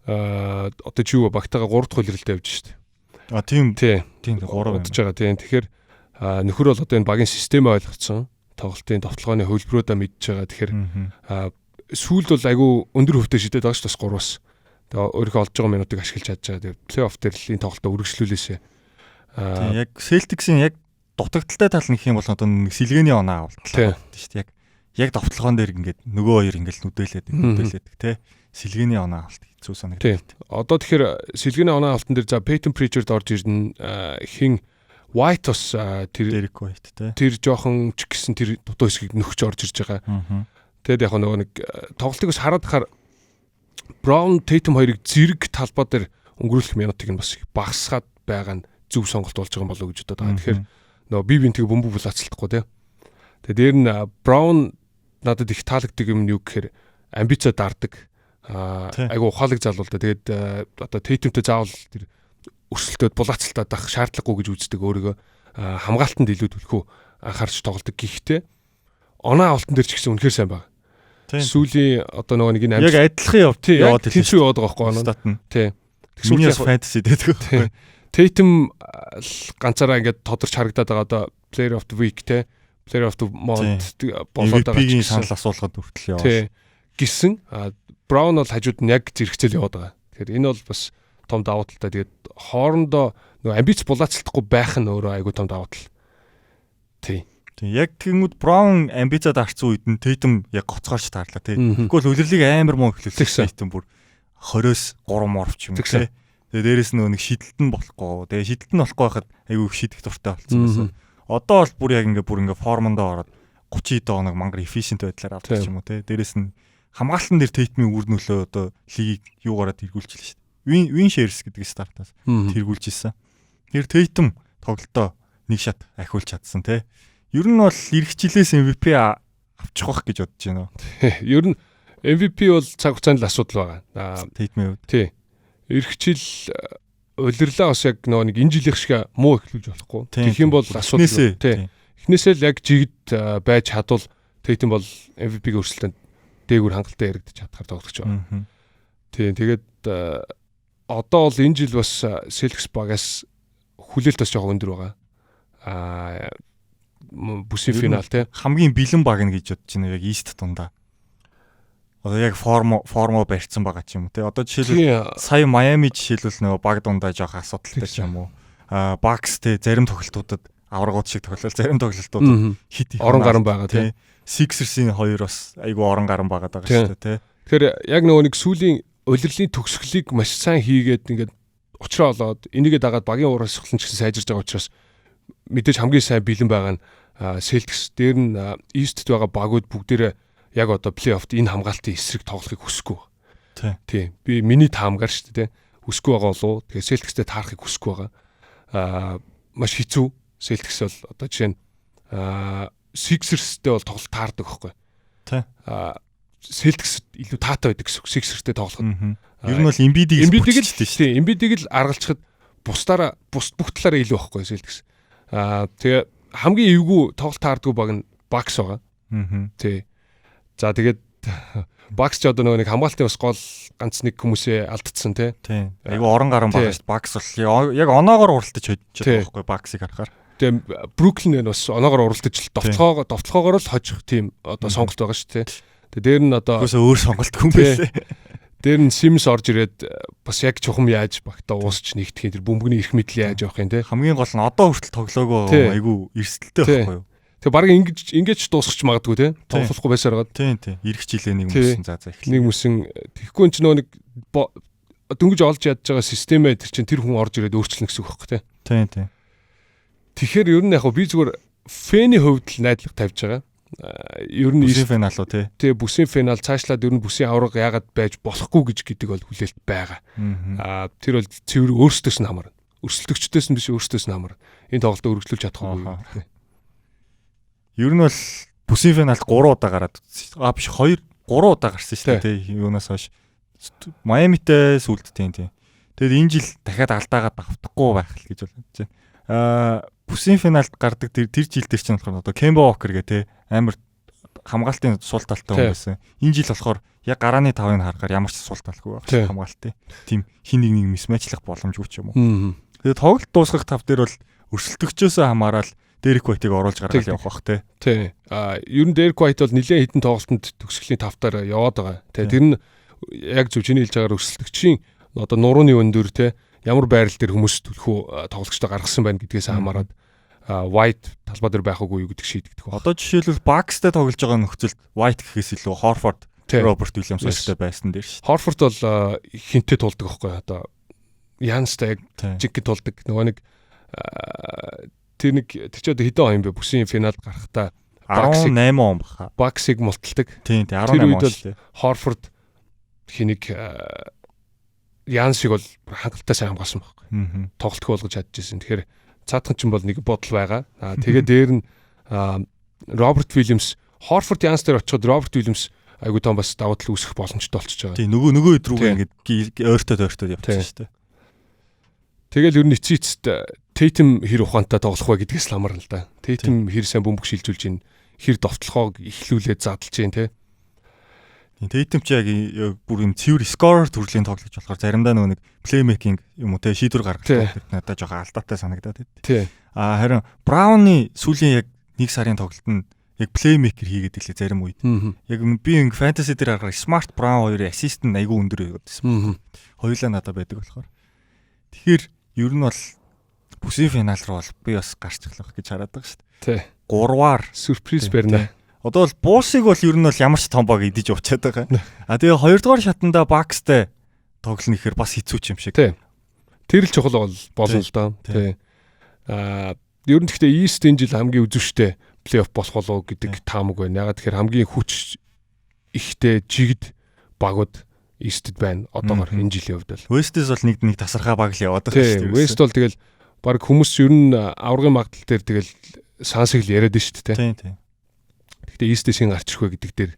одоо чи юу багтаага 3 дахь улиралд явж штт. А тийм. Тийм 3 удаж байгаа. Тийм. Тэгэхээр нөхөр бол одоо энэ багийн системээ ойлгоцсон. Тоглолтын товтлогооны хөлбрөөдөө мэдж байгаа. Тэгэхээр сүүлд бол айгу өндөр хөвтэй шидэд байгаа шүү дээ 3-аас. Тэгээ өөрийнхөө олж байгаа минутыг ашиглаж чадж байгаа. Тэгээ плей-офф дээр л энэ тоглолтоо үргэлжлүүлээсэ. Тийм яг Celtics-ийн яг дутагдaltaй тал нь гэх юм бол одоо нэг сэлгээний оноо авалтлаа шүү дээ. Яг довтлогоон дээр ингээд нөгөө хоёр ингээд нүдэлээд тий. Сэлгээний оноо авалт хэцүү санагдав. Одоо тэгэхээр сэлгээний оноо авалтан дээр за Peyton Pritchard орж ирнэ, хин White бас тэр Derek White тий. Тэр жоохон ч гэсэн тэр дутуу хэсгийг нөхч орж ирж байгаа. Тэгээд яг нөгөө нэг тоглолтыг бас хараад хахаар Brown Tatum хоёрыг зэрэг талбай дээр өнгөрүүлэх минутыг нь бас багасгаад байгаа нь зөв сонголт болж байгаа юм болоо гэж бодоод байгаа. Тэгэхээр нөгөө би бинтийг бөмбөг булаацалдахгүй тий. Тэгээд дээр нь Brown надад их таалагддаг юм нь юу гэхээр амбицаа дардаг. Айгу ухаалаг залуу л да. Тэгээд одоо Tatum-тэй заавал тэр өрсөлдөөд булаацалтаад ах шаардлагагүй гэж үздэг өөрийгөө хамгаалтанд илүү түлхүү анхаарч тоглодог. Гэхдээ оноо авалтан дээр ч гэсэн үнэхээр сайн байна. Сүүлийн одоо нөгөө нэг энэ яг адилхан яваад тэнцүү яваад байгаа байхгүй оноо. Тий. Тэгсэн фэнтези гэдэг байхгүй. Tatum ганцаараа ингээд тодорч харагдаад байгаа одоо Player of the Week те Player of the Month болоод байгаа ч гэсэн санал асуулгад хүртэл яваа. Тий. Гисэн Brown бол хажууд нь яг зэрэгцэл яваад байгаа. Тэгэхээр энэ бол бас том давуу талтай. Тэгээд хоорондоо нөгөө амбиц булаацалтахгүй байх нь өөрөө айгүй том давуу тал. Тий. Тийм яг тэгэнгүүт Brown амбицаад арцсан үед нь Tatum яг гоцгоорч таарлаа тий. Тэгэхгүй бол үлрэлийг амар муу эхлүүлсэн Tatum бүр 20-оос 3 морв ч юм уу тий. Тэгээ дээрэс нь нэг шидэлт нь болохгүй. Тэгээ шидэлт нь болохгүй байхад айгүй их шидэх дуртай болсон байсан. Одоо бол бүр яг ингээ бүр ингээ формондоо ороод 30 хоног мангар efficient байдлаар авдаг ч юм уу тий. Дээрэс нь хамгаалтан дээр Tatum-ийн үр нөлөө одоо лигийг юугаараа тэргүүлчихлээ шүү дээ. Win shares гэдэг стартаас тэргүүлж исэн. Тэр Tatum тоглолтоо нэг шат ахиулж чадсан тий. Ер нь бол эх жилээс MVP авчих واخ гэж бодож байна. Ер нь MVP бол цаг хугацаанд л асуудал байгаа. Tatum-ийн хувьд. Тий. Эх жил улирлаа бас яг нөгөө нэг энэ жилийнх шиг муу эхлүүлж болохгүй. Тэгэх юм бол асуудал. Тий. Эхнээсээ л яг жигд байж чадвал Tatum бол MVP-ийн өрсөлдөөнд дээгүүр хангалттай яригдчих чадхаар тоглогч байна. Тий. Тэгээд одоо бол энэ жил бас Celtics багаас хүлээлт бас жоохон өндөр байгаа. Бүсийн финал тий. Хамгийн бэлэн баг нь гэж бодож байна яг East дундаа. Одоо яг формо барьцсан байгаа ч юм уу тий. Одоо жишээлбэл сая Майами жишээлбэл нөгөө баг дундаа жоох асуудалтай ч юм уу. Bucks тий зарим тоглолтуудад аваргууд шиг тоглол, зарим тоглолтуудад хит их орон гарan байгаа тий. Sixers-ийн хоёр бас айгүй орон гарan байгаад байгаа шүү дээ тий. Тэгэхээр яг нөгөө нэг сүүлийн улирлын төгсгөлийг маш сайн хийгээд ингээд учраа олоод энийгээ дагаад багийн урагшлан ч гэсэн сайжирж байгаа учраас мэдээж хамгийн сайн бэлэн байгаа нь Celtics. Дээр нь East-д байгаа багууд бүгдээрээ яг одоо плей-оффт энэ хамгаалтын эсрэг тоглохыг хүсэхгүй. Тий. Би миний таамгаар шүү дээ. Хүсэхгүй байгаа болов. Тэгээ Celtics-тэй таарахыг хүсэхгүй байгаа. Маш хэцүү. Celtics бол одоо жишээ нь Sixers-тэй бол тоглолт таардаг байхгүй. Тий. Celtics илүү таатай байдаг гэсэн үг. Sixers-тэй тоглоход. Ер нь бол Embiid-ийг л тий. Embiid-ийг л аргалчихад бусдаараа бус бүх талаараа илүү байхгүй Celtics. Тэгээ хамгийн эвгүй тоглолт таардгүй баг нь Bucks байгаа. Тий. За тэгээд Bucks ч одоо нөгөө нэг хамгаалтын бас гол ганц нэг хүмүүсээ алдсан тий. Тий. Айгу орон гарan байгаа шүү дээ. Bucks бол яг оноогоор уралдаж хожиж байгаа байхгүй Bucks-ыг харахаар. Тэгээ Brooklyn нь бас оноогоор уралдаж л довтлогоогоор л хожих тийм одоо сонголт байгаа шүү дээ. Тэгээ дээр нь одоо Үгүйсээ өөр сонголт хүн байлээ. Дээр нь Sims орж ирээд бас яг чухам яаж багтаа уусч нэгтгэх тэр бөмбөгний эрх мэдэл яаж явах юм те. Хамгийн гол нь одоо хүртэл тоглоагүй байгаа айгүй эрсдэлтэй байхгүй юу? Тэгээ баг ингэж дуусгах магадгүй те. Тоглохгүй байсаар гад. Тийм тийм. Ирэх жилээ нэг мөсөн за эхлэв. Нэг мөсөн тэгэхгүй энэ ч нөгөө нэг дөнгөж олж ядж байгаа системээ тэр чинь тэр хүн орж ирээд өөрчилнө гэсэн үг байхгүй те. Тийм тийм. Тэгэхээр ер нь яг би зүгээр фэний хувьд л найдлага тавьж байгаа. Ер нь Бүсийн финал уу тий. Тий, бүсийн финал цаашлаад ер нь бүсийн аварга яагаад байж болохгүй гэж гэдэг бол хүлээлт байгаа. Тэр бол цэвэр өөрсдөөс нь хамаарна. Өрсөлдөгчдөөс нь биш, өөрсдөөс нь хамаарна. Энэ тоглолтоо өргөжлүүлж чадахгүй. Ер нь бол бүсийн финалд 3 удаа гараад биш 2 3 удаа гарсан шүү дээ тий. Юунаас хойш Майамитэй сүлд тийм тий. Тэгээд энэ жил дахиад алдаагаад давтахгүй байх л гэж бодож байна. Бүсийн финалд гардаг тэр жил дээр чинь болохоор одоо Кемба Уокер гэ тий амар хамгаалтын сул талтай хүн байсан. Энэ жил болохоор яг гарааны тавыг харахаар ямар ч сул талгүй байх хамгаалтын. Тийм хин нэг нэг мисмэчлэх боломжгүй ч юм уу. Тэгээд тоглолт дуусгах тав дээр бол өрсөлдөгчөөсөө хамаарал Дерек Уайтыг оруулж гаргаад явах бах те. Тий. Ер нь Дерек Уайт бол нэлээд хэдэн тоглолтод төгсгөлийн тавтаар яваад байгаа. Тэ тэр нь яг зөв чиний хэлж байгаагаар өрсөлдөгчийн одоо нурууны өндөр те ямар байрал дээр хүмүүс түлхүү тоглогчдоо гаргасан байна гэдгээс хамаарат White талбай дээр байх уугүй юу гэдэг шийдэгдэх баг. Одоо жишээлбэл Bucks-тай тоглож байгаа нөхцөлд White гэхээс илүү Horford, Robert Williams хоёртой байсан дээр шүү. Horford бол хинтээ тулдаг байхгүй одоо Янстай яг жинхэнэ тулдаг. Нөгөө нэг тэр нэг тэр чи одоо хэдэн он юм бэ? Бүсийн финалд гарахдаа 18 он баха. Bucks-ыг мулталдаг. Тийм тийм 18 он шүү дээ. Horford хэнийг Янсыг бол хангалттай сайн хамгаалсан байхгүй. Тоглолтгүй болгож чадчихсэн. Тэгэхээр цаатхан ч юм бол нэг бодол байгаа. Тэгээ дээр нь Роберт Уильямс Хорфорд Янс дээр очиход Роберт Уильямс айгуу том бас давуу тал үүсгэх боломжтой болчихж байгаа. Тийм нөгөө хэд рүүгээ ингээд ойртоод явчихсан шүү дээ. Тэгэл ер нь эцсийн эцэст Тейтем хэр ухаантай тоглох вэ гэдгээс л хамаарна л да. Тейтем хэр сайн бөмбөг шилжүүлж ийн, хэр довтлохоог эхлүүлээд задлж ийн те. Тейтем чи яг бүр юм цэвэр scorer төрлийн тоглогч болохоор заримдаа нөгөө нэг playmaking юм уу те шийдвэр гаргах надад жоохон алдаатай санагдаад байд. Тий. Харин Брауны сүүлийн яг нэг сарын тоглолт нь яг playmaker хийгээд ирлээ зарим үед. Яг би ингэ fantasy дээр харахаар Smart Brown хоёрын assist нь айгүй өндөр байгаад байсан. Хоёулаа надад байдаг болохоор. Тэгэхээр ер нь бол бүсийн финал руу бол би бас гарчихлах гэж хараад байгаа шүү дээ. Тий. 3-аар сюрприз барина. Одоо бол Булсыг бол ер нь бол ямар ч том баг идэж уучаад байгаа. Тэгээ хоёрдугаар шатанда Bucks-тай тоглоно гэхээр бас хэцүү ч юм шиг. Тий. Тэр л чухал бол болно л доо. Тий. Ер нь гэхдээ East энэ жил хамгийн үзүүштэй плей-офф болох болов гэдэг таамаг байна. Ягаад тэгэхээр хамгийн хүч ихтэй жигд багууд East-д байна. Одоогор энэ жилийн хувьд бол. West-с бол нэг тасархаа баг л яваад байгаа шүү дээ. West бол тэгэл баг хүмүүс ер нь аваргын магадлал дээр тэгэл Suns-ыг л яриад шүү дээ. Тий, тий. Гэхдээ East-ээс хэн гарч ирэх вэ гэдэг дээр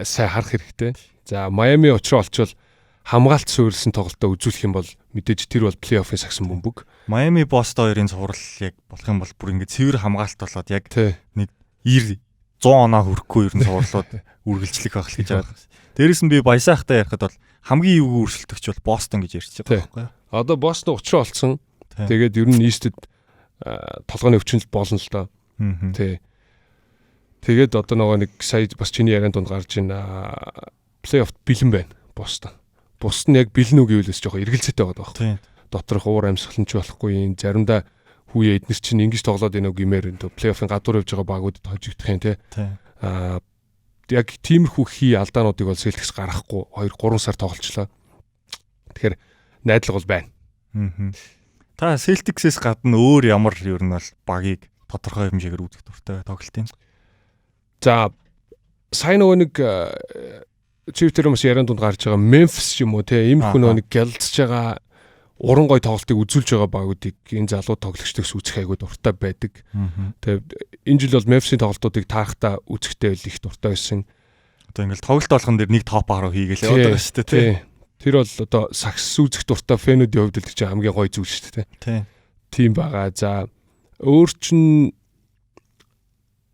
сайн харах хэрэгтэй. За Майами учраа олчвол хамгаалт суурилсан тоглолтоо үзүүлэх юм бол мэдээж тэр бол плей-оффын сагсан бөмбөг. Майами Бостон хоёрын цуврал яг болох юм бол бүр ингээд цэвэр хамгаалт болоод яг нэг 90 100 оноо хүрэхгүй ер нь цувралууд үргэлжлэх байх л гэж байгаа. Дээрээс нь би баясаахтай ярихад бол хамгийн эвгүй өрсөлдөгч бол Бостон гэж ярьж байгаа байхгүй юу? Одоо Бостон учраа олцсон. Тэгээд ер нь East-д толгойн өвчнөл болно л доо. Тий. Тэгээд одоо нөгөө нэг сая бас чиний яриан дунд гарч ийн плей-оффт бэлэн байна Бостон. Бус нь яг бэлэн үү гэвэл бас жоохон эргэлзээтэй байгаа байхгүй. Доторх уур амьсгал нь ч болохгүй юм. Заримдаа хүүе эднэр чинь ингэж тоглоод байна уу гэмээр энэ плей-оффын гадуур явж байгаа багуудад хожигдох юм те. Яг тиймэрхүү хий алдаануудыг бол Celtics гаргахгүй 2 3 сар тоглолцлоо. Тэгэхээр найдлага бол байна. Та Celtics-ээс гадна өөр ямар ер нь бол багийг тодорхой хэмжээгээр үзэх дуртай тоглолт юм? За сайн нөгөө нэг Twitter бас яриан дунд гарч байгаа Memphis юм уу те иймэрхүү нөгөө нэг гялцж байгаа уран гой тоглолтыг үзүүлж байгаа багуудыг энэ залуу тоглогчдоос үзэх айгуу дуртай байдаг. Тэгээ энэ жил бол Memphis-ийн тоглолтуудыг таарахтаа үзэхтэй л их дуртай байсан. Одоо ингээл тоглолт болгон дээр нэг топ 10 хийгээл яваад байгаа шүү дээ те. Тэр бол одоо сакс үзэх дуртай фэнүүдийн хувьд л чинь хамгийн гой зүйл шүү дээ те. Тийм байгаа. За өөр чин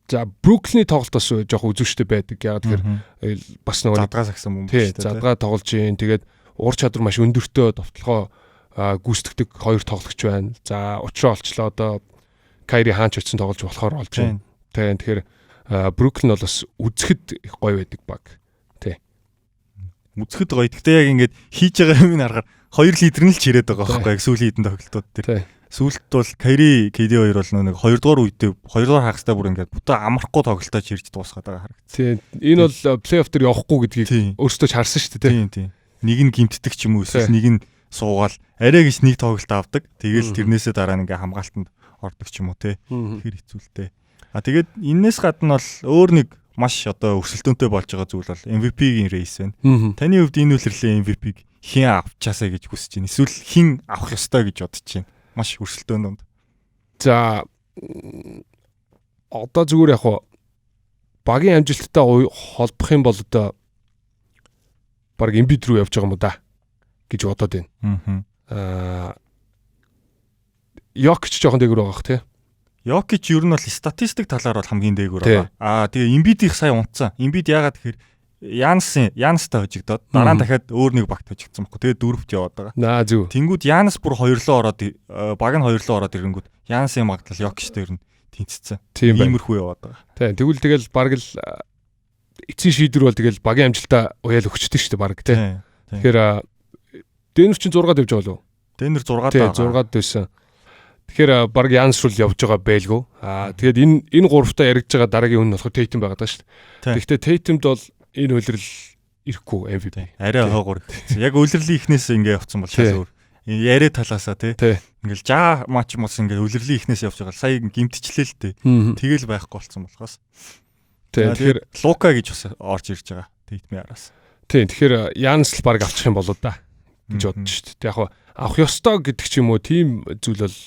за Бруклины тоглолт бас жоох үзүүштэй байдаг. Яг тэгэхээр бас нөгөө задгаа сагсан юм шүү дээ. Задгаа тоглож гин. Тэгээд ур чадвар маш өндөртөө довтлогоо гүйцэтгэдэг хоёр тоглогч байна. За учраа олчлоо одоо Кайри хаач очсон тоглож болохоор олж байна. Тийм тэгэхээр Бруклин бол бас үзэхэд их гоё байдаг баг. Тий. Үзэхэд гоё. Гэхдээ яг ингээд хийж байгаа юм харахаар хоёр лидер нь л чирээд байгаа байхгүй яг сүүлийн хэдэн тоглолтууд дээр. Сүүлд бол Кайри KD хоёр бол нэг хоёрдугаар үедээ хоёрдугаар хагастай бүр ингээд бүтэн амрахгүй тоглолтоо чирж дуусгаад байгаа харагдсан. Тийм. Энэ бол плей-офф дээр явахгүй гэдгийг өөрсдөө ч харсан шүү дээ. Тийм тийм. Нэг нь гимтдэг ч юм уу эсвэл нэг нь суугаал арай гэж нэг тоглолт авдаг. Тэгэл тэрнээсээ дараа нь ингээ хамгаалтанд ордог ч юм уу те. Тэгэхээр хэцүүлтэй. А тэгээд энээс гадна бол өөр нэг маш одоо өрсөлдөөнтэй болж байгаа зүйл бол MVP-гийн race байна. Таны хувьд энэ улирлын MVP-г хэн авчаасаа гэж хүсэж байна? Эсвэл хэн авах ёстой гэж бодож байна? Маш өрсөлдөөн дунд. За, одоо зүгээр яг хуу багийн амжилттай холбох юм бол одоо баг Embiid рүү явж байгаа юм уу да гэж бодоод байна. Йокич жоохон дээгүүр байгаа бах тий. Йокич ер нь бол статистик талаар бол хамгийн дээгүүр байгаа. Аа, тэгээ Embiid-ийг сая унтсан. Embiid яагаад тэгэхээр Янистай хожигдоод дараа нь дахиад өөр нэг багт хожигдсан байхгүй. Тэгээ дөрөвт яваад байгаа. Наа, зөв. Тэнгүүд Янис бүр хоёрлоо ороод, баг нь хоёрлоо ороод ирэнгүүт Янисын магадлал Йокичтэй ер нь тэнцсэн. Иймэрхүү яваад байгаа. Тийм. Тэгвэл тэгэл баг л эцсийн шийдвэр бол тэгэл багийн амжилтаа уяал өгчдөг шүү дээ баг тий. Тэгэхээр Денвер чинь 6-ад явж байгаа болов уу? Денвер 6-ад байгаа. 6-ад байсан. Тэгэхээр баг Янис руу явж байгаа байлгүй. Аа, тэгээд энэ гуравтаа яригдж байгаа дараагийн хүн болохоор Tatum байгаа даа шүү дээ. Тэгэхдээ Tatum-д бол энэ улирал ирэхгүй MVP. Арай хойгуур. Яг улирлын эхнээс ингээ явцсан бол шал өөр. Яриа талаасаа тий. Ингээл жаа матч мус ингээ улирлын эхнээс явж байгаа. Сая гимтчлээ л дээ. Тэгэл байхгүй болсон болохоос. Тий. Тэгэхээр Лука гэж бас орж ирж байгаа. Tatum-ийн араас. Тий. Тэгэхээр Янис л баг авчих юм болоо да гэж бодож шүү дээ. Яг авах ёстой гэдэг ч юм уу, тийм зүйл бол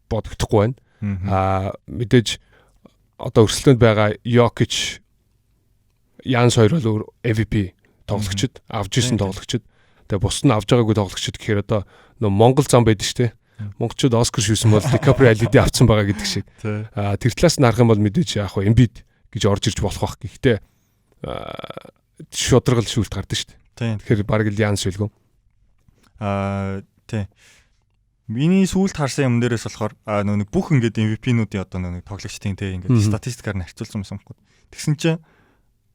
бодогдохгүй байна. Аа, мэдээж одоо өрсөлдөөнд байгаа Йокич, Янис хоёр бол өөр MVP тоглогчд, авч исэн тоглогчд. Тэгээ бус нь авж байгаагүй тоглогчд гэхээр одоо нөө Монгол зам байдаг шүү дээ. Монголчууд Оскар шүүсэн бол Дикаприо аль хэдийн авцсан байгаа гэдэг шиг. Аа, тэр талаас нь харах юм бол мэдээж яг хөө Embiid гэж орж ирж болох бах. Гэхдээ шударгал шүүлт гардаг шүү дээ. Тэгэхээр бараг л Янис байлгүй. Аа, тий. Миний сүүлд харсан юм дээрээс болохоор нөө нэг бүх ингээд MVP-нүүдийн одоо нөө нэг тоглогчдын те ингээд статистикаар нь харьцуулсан байсан байхгүй. Тэгсэн чинь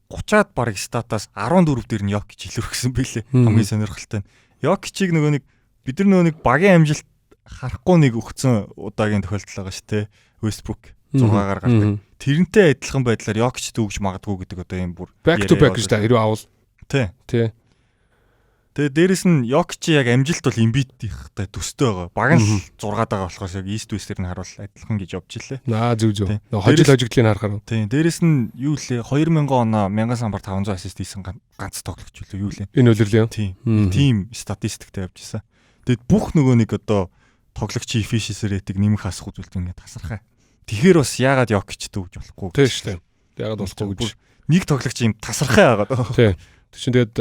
30-аад баг статаас 14 дээр нь Йокич илүүрхсэн бэлээ. Хамгийн сонирхолтой нь Йокичийг нөгөө нэг бид нар нөгөө нэг багийн амжилт харахгүй нэг өгцөн удаагийн тохиолдол байгаа шүү дээ. Westbrook 6-гаар гардаг. Тэрнтэй адилхан байдлаар Йокич дүүгж магадгүй гэдэг одоо юм бүр back to back гэж та хэрвээ авал. Тий. Тий. Тэгээ дээрэс нь Йокич яг амжилт бол Embiid-ийнхтэй төстэй байгаа. Баг нь 6-аад байгаа болохоос яг East West-ээр нь харуул адилхан гэж явж илээ. Аа, зөв зөв. Хожил хожигдлыг харахаар. Тийм. Дээрэс нь юу лээ, 2000 оноо 1000 самбар 500 ассист хийсэн ганц тоглогч үлээ юу лээ. Энэ улирлын. Тийм. Тийм статистиктэй явж исэн. Тэгээд бүх нөгөө нэг одоо тоглогчийн efficiency rate-ийг нэмэх хасах үзүүлэлт ингээд тасархай. Тэгэхээр бас яагаад Йокич дүүж болохгүй? Тийм шүү дээ. Яагаад болохгүй гэж. Нэг тоглогч юм тасархай байгаа. Тийм. Тэр чинь тэгээд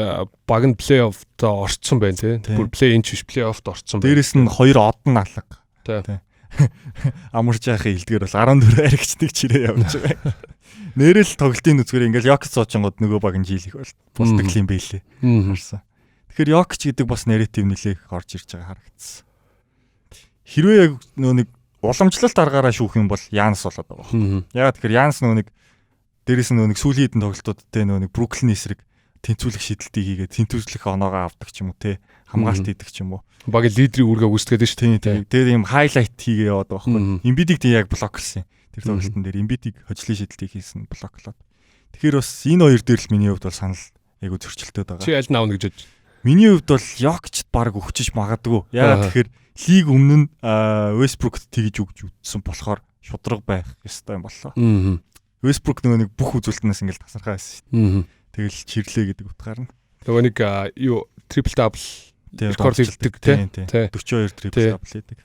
баг нь плей-оффт орцсон байна тий. Бүр плей-ин ч биш, плей-оффт орцсон байна. Дээрэс нь хоёр од нь алга. Тий. Амарч яахын хэлдгээр бол 14 аригч нэг чирээ явж байгаа. Нэрэл тоглолтын нүцгээр ингээл Йокич суучингууд нөгөө баг нь жийлэх бол болдог юм бэлээ. Харсан. Тэгэхээр Йокич гэдэг бас нарратив нэлээх орж ирж байгаа харагдсан. Хэрвээ яг нөгөө нэг уламжлалт аргаараа шүүх юм бол Янис болоод байгаа байхгүй. Ягаад тэгэхээр Янис нөгөө нэг дээрэс нь нөгөө нэг сүүлийн хэдэн тоглолтууд те нөгөө нэг Бруклин эсрэг тэнцвүүлэх шийдэлтийг хийгээд тэнцвүүлэх оноогоо авдаг ч юм уу те, хамгаалт хийдэг ч юм уу. Багийн лидерийн үүргээ гүйцэтгээд шүү дээ. Тэгээд ийм хайлайт хийгээ яваад байгаа байхгүй. Embiid-ийг тийм яг блоклсон. Тэр тоглолтын дээр Embiid-ийг хожлын шийдэлтийг хийсэн блоклоод. Тэгэхээр бас энэ хоёр дээр л миний хувьд бол санал айгу зөрчилдөд байгаа. Чи аль нь авна гэж бодож? Миний хувьд бол Йокичд баг өгчөж магадгүй. Яагаад тэгэхээр лиг өмнө нь Westbrook-т тэгж өгч үтсэн болохоор шудраг байх ёстой юм боллоо. Westbrook нөгөө нэг бүх үзүүлэлтнээс ингээл тасархай байсан шүү дээ. Тэгэл чирлээ гэдэг утгаар нь. Нөгөө нэг юу triple double рекорд хийдэг тий. 42 triple double хийдэг.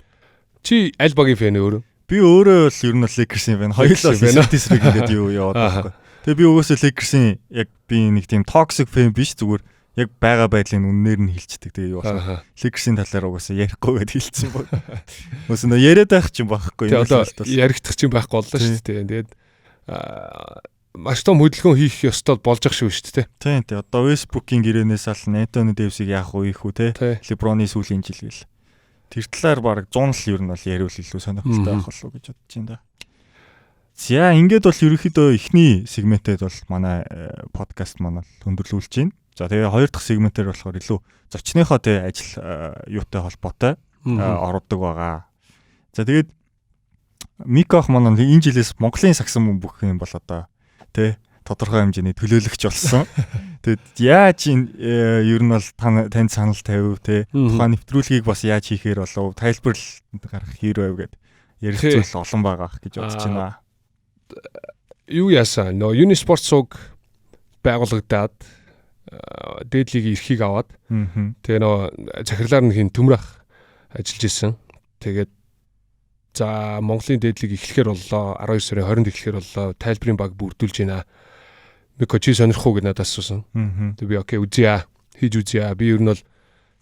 Чи аль багийн fan өөрөө? Би өөрөө бол ер нь бол Lakers-ийн fan. Хоёулаа Celtics рэг ингээд юу яваад байгаа байхгүй. Тэгээ би угаасаа Lakers-ийн яг би нэг тийм toxic fan биш, зүгээр яг байгаа байдлын үннээр нь хэлцдэг. Тэгээ юу болох. Lakers-ийн талаар угаасаа ярихгүй гэдээ хэлсэн баг. Угаасаа нөө яриад байх ч юм байхгүй. Одоо яригдах ч юм байхгүй боллоо шүү дээ. Тэгээд маш том хөдөлгөөн хийх ёстой болж ах шүү шүү дээ. Тийм тийм. Одоо Westbrook-ийн гэрээнээс ал Anthony Davis-ийг яах вэ ийх үү те. LeBron-ы сүүлийн жил гэл. Тэр талаар баг 100 л ер нь бол яриул илүү сонирхолтой байх болов уу гэж бодож байна да. За, ингээд бол ерөнхийдөө эхний сегментэд бол манай подкаст маань бол өндөрлүүлж байна. За, тэгээ хоёр дахь сегментээр болохоор илүү зочныхоо те ажил юутай холбоотой ордог байгаа. За, тэгээд Микох маань энэ жилээс Монголын сагсан бүх юм бол одоо тэ тодорхой хэмжээний төлөөлөгч болсон. Тэгэд яаж энэ ер нь бол танд санал тавив те, тухайн нэвтрүүлгийг бас яаж хийхээр болов, тайлбарлал гаргах хэр байв гэд ярих зүйл олон байгаа гэж бодож байна. Юу яасан? Нөө Unisport сууг байгуулагдаад дээд лигийн эрхийг аваад тэгээ нөө захирлаар нь хин Төмрөх ажиллаж исэн. Тэгээд за Монголын дээд лиг эхлэхээр боллоо. 12 сарын 20-нд эхлэхээр боллоо. Тайлбарын баг бүрдүүлж байна. Мико, чи сонирх уу гэж надад асуусан. Тэгээ би okay, үзье. Хийж үзье. Би ер нь бол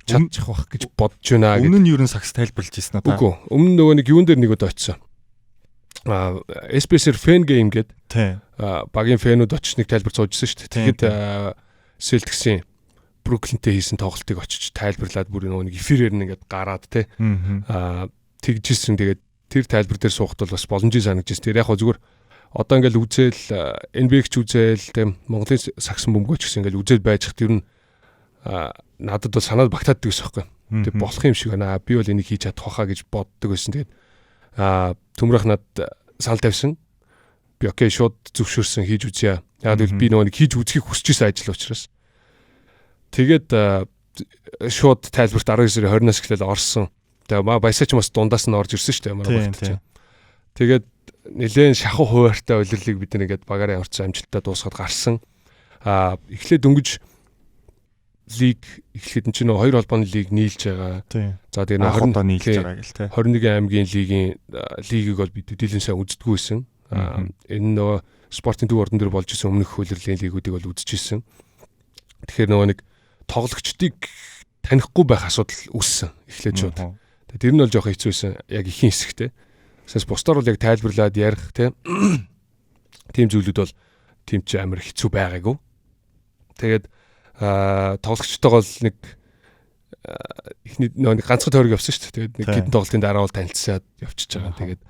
чадчих бах гэж бодож байна гэд. Өмнө нь ер нь сагс тайлбарлаж ирсэн үү та? Үгүй. Өмнө нөгөө нэг юун дээр нэг удаа очисон. SPS-ээр fan game гээд багийн fan үүд очиж нэг тайлбар цуужсэн шүү дээ. Тэгэхэд Celtics-ийн Бруклинтэй хийсэн тоглолтыг очиж тайлбарлаад, бүр нөгөө нэг эфирээр нь ингээд гараад те тэгжсэн. Тэгээд тэр тайлбар дээр суухад бол бас боломжийн санагдчихсэн. Тэр яг хөө зүгээр одоо ингээл үзээл, NBA ч үзээл те, Монголын сагсан бөмбөгч гэсэн ингээл үзэл байж хат ер нь надад бол санаад багтааддаг гэсэн байхгүй. Тэг болох юм шиг байна. Би бол энийг хийж чадах байхаа гэж боддог байсан. Тэгээд Төмрөх над санал тавьсан. Би okay, шууд зөвшөөрсөн, хийж үзье. Яг л би нөгөө нэг хийж үзхийг хүсэж исэн ажил учраас. Тэгээд шууд тайлбарт 12 сарын 20-наас эхлээл орсон. Тэгээ маа баясаач бас дундаас нь орж ирсэн шүү дээ, манай багт чинь. Тэгээд нэлээд шахуу хуваартай улирлыг бид нэг ингээд багаараа ямар ч амжилттай дуусгаад гарсан. Эхлээд дөнгөж лиг эхлэхэд нь чинь нөгөө хоёр холбооны лиг нийлж байгаа. За, тэгээ нөгөө 20 удаа нийлж байгаа гэл те. 21 аймгийн лигийн лигийг бол бид төдийлөн сайн үздэггүй байсан. Энэ нөгөө спортын төв ордон дээр болж исэн өмнөх улирлын лигүүдийг бол үзчихсэн. Тэгэхээр нөгөө нэг тоглогчдыг танихгүй байх асуудал үүссэн эхлээд шууд. Тэгээ тэр нь бол жоох хэцүү байсан. Яг ихэн хэсэгтээ. Тэсээс бусдаар бол яг тайлбарлаад ярих те. Тийм зүйлүүд бол тийм ч амар хэцүү байгаагүй. Тэгээд тоглогчтойгоо л нэг эхний нөгөө нэг ганцхан тойрог явсан шүү дээ. Тэгээд нэг хэдэн тоглолтын дараа бол танилцсаад явчихж байгаа. Тэгээд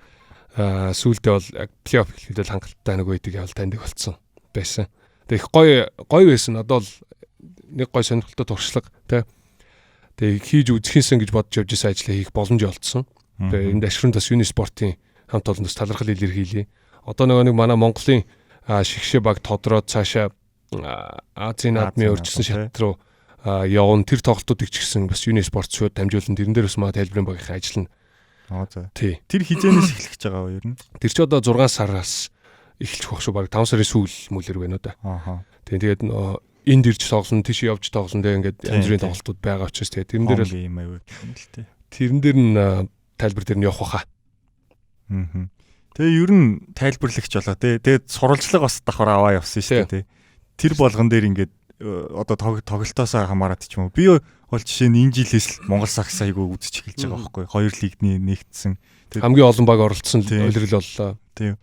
сүүлдээ бол яг плей-офф эхлэхэд бол хангалттай нөгөө хэдийг явал таньдаг болцсон байсан. Тэгээд их гоё гоё байсан. Надад бол нэг гоё сонирхолтой туршлага те. Тэгээд хийж үзэхийнсэн гэж бодож явж байсан ажлаа хийх боломж олдсон. Тэгээд энд ашигрын тас Unisport-ын хамт олондос талархал илэрхийлье. Одоо нөгөө нэг манай Монголын шигшээ баг тодроод цаашаа Азийн наадмын урьдчилан шат руу явна. Тэр тоглолтуудыг ч гэсэн бас Unisport шууд дамжуулан, тэрэн дээр бас маа тайлбарын багийн ажил нь. Аа, за. Тий. Тэр хизээнээс эхлэх гэж байгаа юу ер нь? Тэр чи одоо 6 сараас эхэлчих байх шүү. Баг 5 сарын сүүл мүлэр байна уу да. Тийм, тэгээд нөө энд ирж тоглоно, тийш явж тоглоно, тэгээ ингээд янз бүрийн тоглолтууд байгаа учраас тэгээ тэрэн дээр л юм аюу юм л тий. Тэрэн дээр нь тайлбар дээр нь явах баха. Аа. Тэгээ ер нь тайлбарлагч болоо тий. Тэгээд сурвалжлага бас давхар аваа явсан шүү дээ тий. Тэр болгон дээр ингээд одоо тоглолтоосоо хамаарат ч юм уу. Би бол жишээ нь энэ жилээс л Монгол сагс айгу үзэж эхэлж байгаа байхгүй. Хоёр лигний нэгдсэн. Хамгийн олон баг оролцсон улирал боллоо. Тийм.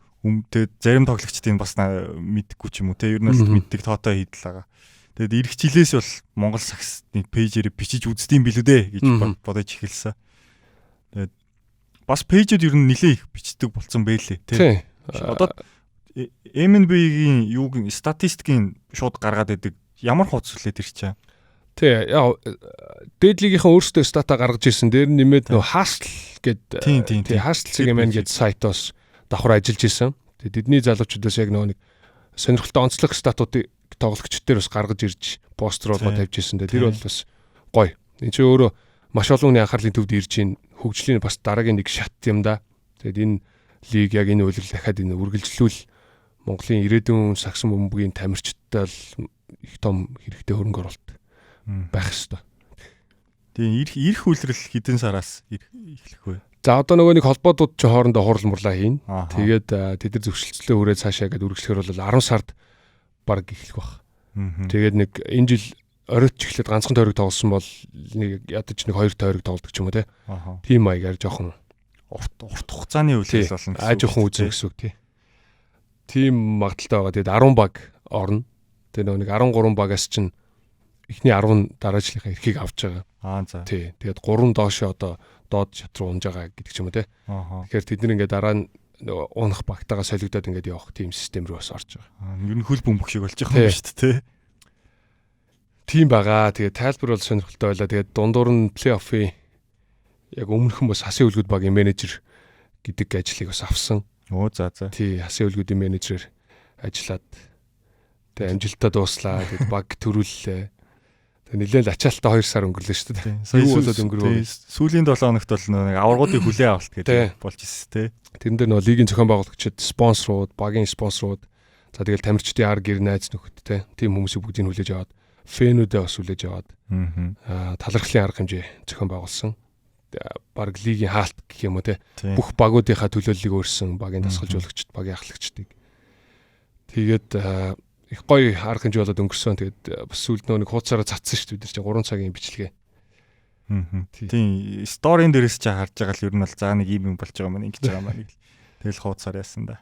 Тэгээд зарим тоглогчдын бас мэдхгүй ч юм уу те. Ер нь бол мэддэг тоотой хийдэл байгаа. Тэгээд ирэх жилээс бол Монгол сагсны пэйжээр бичиж үздэм билүү дээ гэж бодож эхэлсэн. Тэгээд бас пэйжүүд ер нь нилээ их бичдэг болсон байлээ те. Одоо MNB-гийн юуг статистикийн шууд гаргаад идэг, ямар хуудас үлээ тэр чинь? Тий, яа, дээд лигийнхэн өөрсдөө стата гаргаж ирсэн. Дээр нь нэмээд нөө Hustle гээд, тий, Hustle CGMN гээд сайтоос давхар ажиллаж исэн. Тэгээ тэдний залуучуудаас яг нөгөө нэг сонирхолтой онцлог статуудыг тоглогчд дээр бас гаргаж ирж постэр болгоо тавьж исэн. Тэгээ тэр бол бас гоё. Энд чинь өөрөө маш олон хүний анхаарлын төвд ирж ийн, хөгжлийн бас дараагийн нэг шат юм да. Тэгээд энэ лиг, яг энэ улирал дахиад энэ үргэлжлүүл Монголын ирээдүйн сагсан бөмбөгийн тамирчидтай л их том хэрэгтэй хөрөнгө оруулалт байх ёстой. Тийм, ирэх үлрэл хэдэн сараас эхлэх вэ? За, одоо нөгөө нэг холбоодууд чи хоорондоо хурал мурлаа хийн. Тэгээд тэд нар зөвшөлтслөө хүрээ цаашаа гэдээ үргэлжлэхэр бол 10 сард баг эхлэх бах. Тэгээд нэг энэ жил оройтч эхлээд ганцхан тойрог тоглосон бол нэг ядаж нэг хоёр тойрог тоглодог ч юм уу те. Тийм маягаар жоохон урт урт хугацааны үлрэл болно гэсэн. Аа, жоохон үзэн гэсэн үг тий. Тийм магадaltaй байгаа. Тэгээд 10 баг орно. Тэгээд нөгөө нэг 13 багаас чинь эхний 10 дараа жилийнхаа эрхийг авч байгаа. Аа, за. Тий. Тэгээд 3 доошоо одоо доод шат руу унж байгаа гэдэг ч юм уу те. Тэгэхээр тэд нар ингээд дараа нь нөгөө унах багтаага солигдоод ингээд явах тийм систем рүү бас орж байгаа. Ер нь хөл бөмбөг шиг болж байгаа юм шүү дээ те. Тийм байгаа. Тэгээд тайлбар бол сонирхолтой байлаа. Тэгээд дундуур нь плей-оффын яг өмнөхөн бас хасын үлгүүд багийн менежер гэдэг ажлыг бас авсан. Оо, за. Тий, хасын үлгүүдийн менежерээр ажиллаад тэгээ амжилттай дууслаа. Тэгээд баг төрүүллээ. Тэгээ нэлээд л ачаалтаа 2 сар өнгөрлөө шүү дээ. Юу болоод өнгөрөв? Сүүлийн 7 хоногт бол нэг аваргуудын хүлээ авалт гэдэг болж ирсэн тий. Тэрэн дээр нөгөө лигийн зохион байгуулагчид, спонсорууд, багийн спонсорууд, за тэгэл тамирчдын ар гэр найз нөхөд те. Тийм хүмүүсийг бүгдийг хүлээж аваад, фэнүүдээ бас хүлээж аваад талархлын арга хэмжээ зохион байгуулсан. Бараг лигийн хаалт гэх юм уу те. Бүх багуудынхаа төлөөллийг өөрсөн, багийн дасгалжуулагчид, багийн ахлагчдыг. Тэгээд их гоё арга хэмжээ болоод өнгөрсөн. Тэгээд бас сүүлд нөгөө нэг хууцаараа цацсан шүү дээ. Бид нар чинь 3 цагийн бичлэгээ. Тийм, сторийн дээрээс чи харж байгаа л ер нь бол за нэг ийм юм болж байгаа маань ингэж байгаа маань. Тэгэл хууцаар яасан да.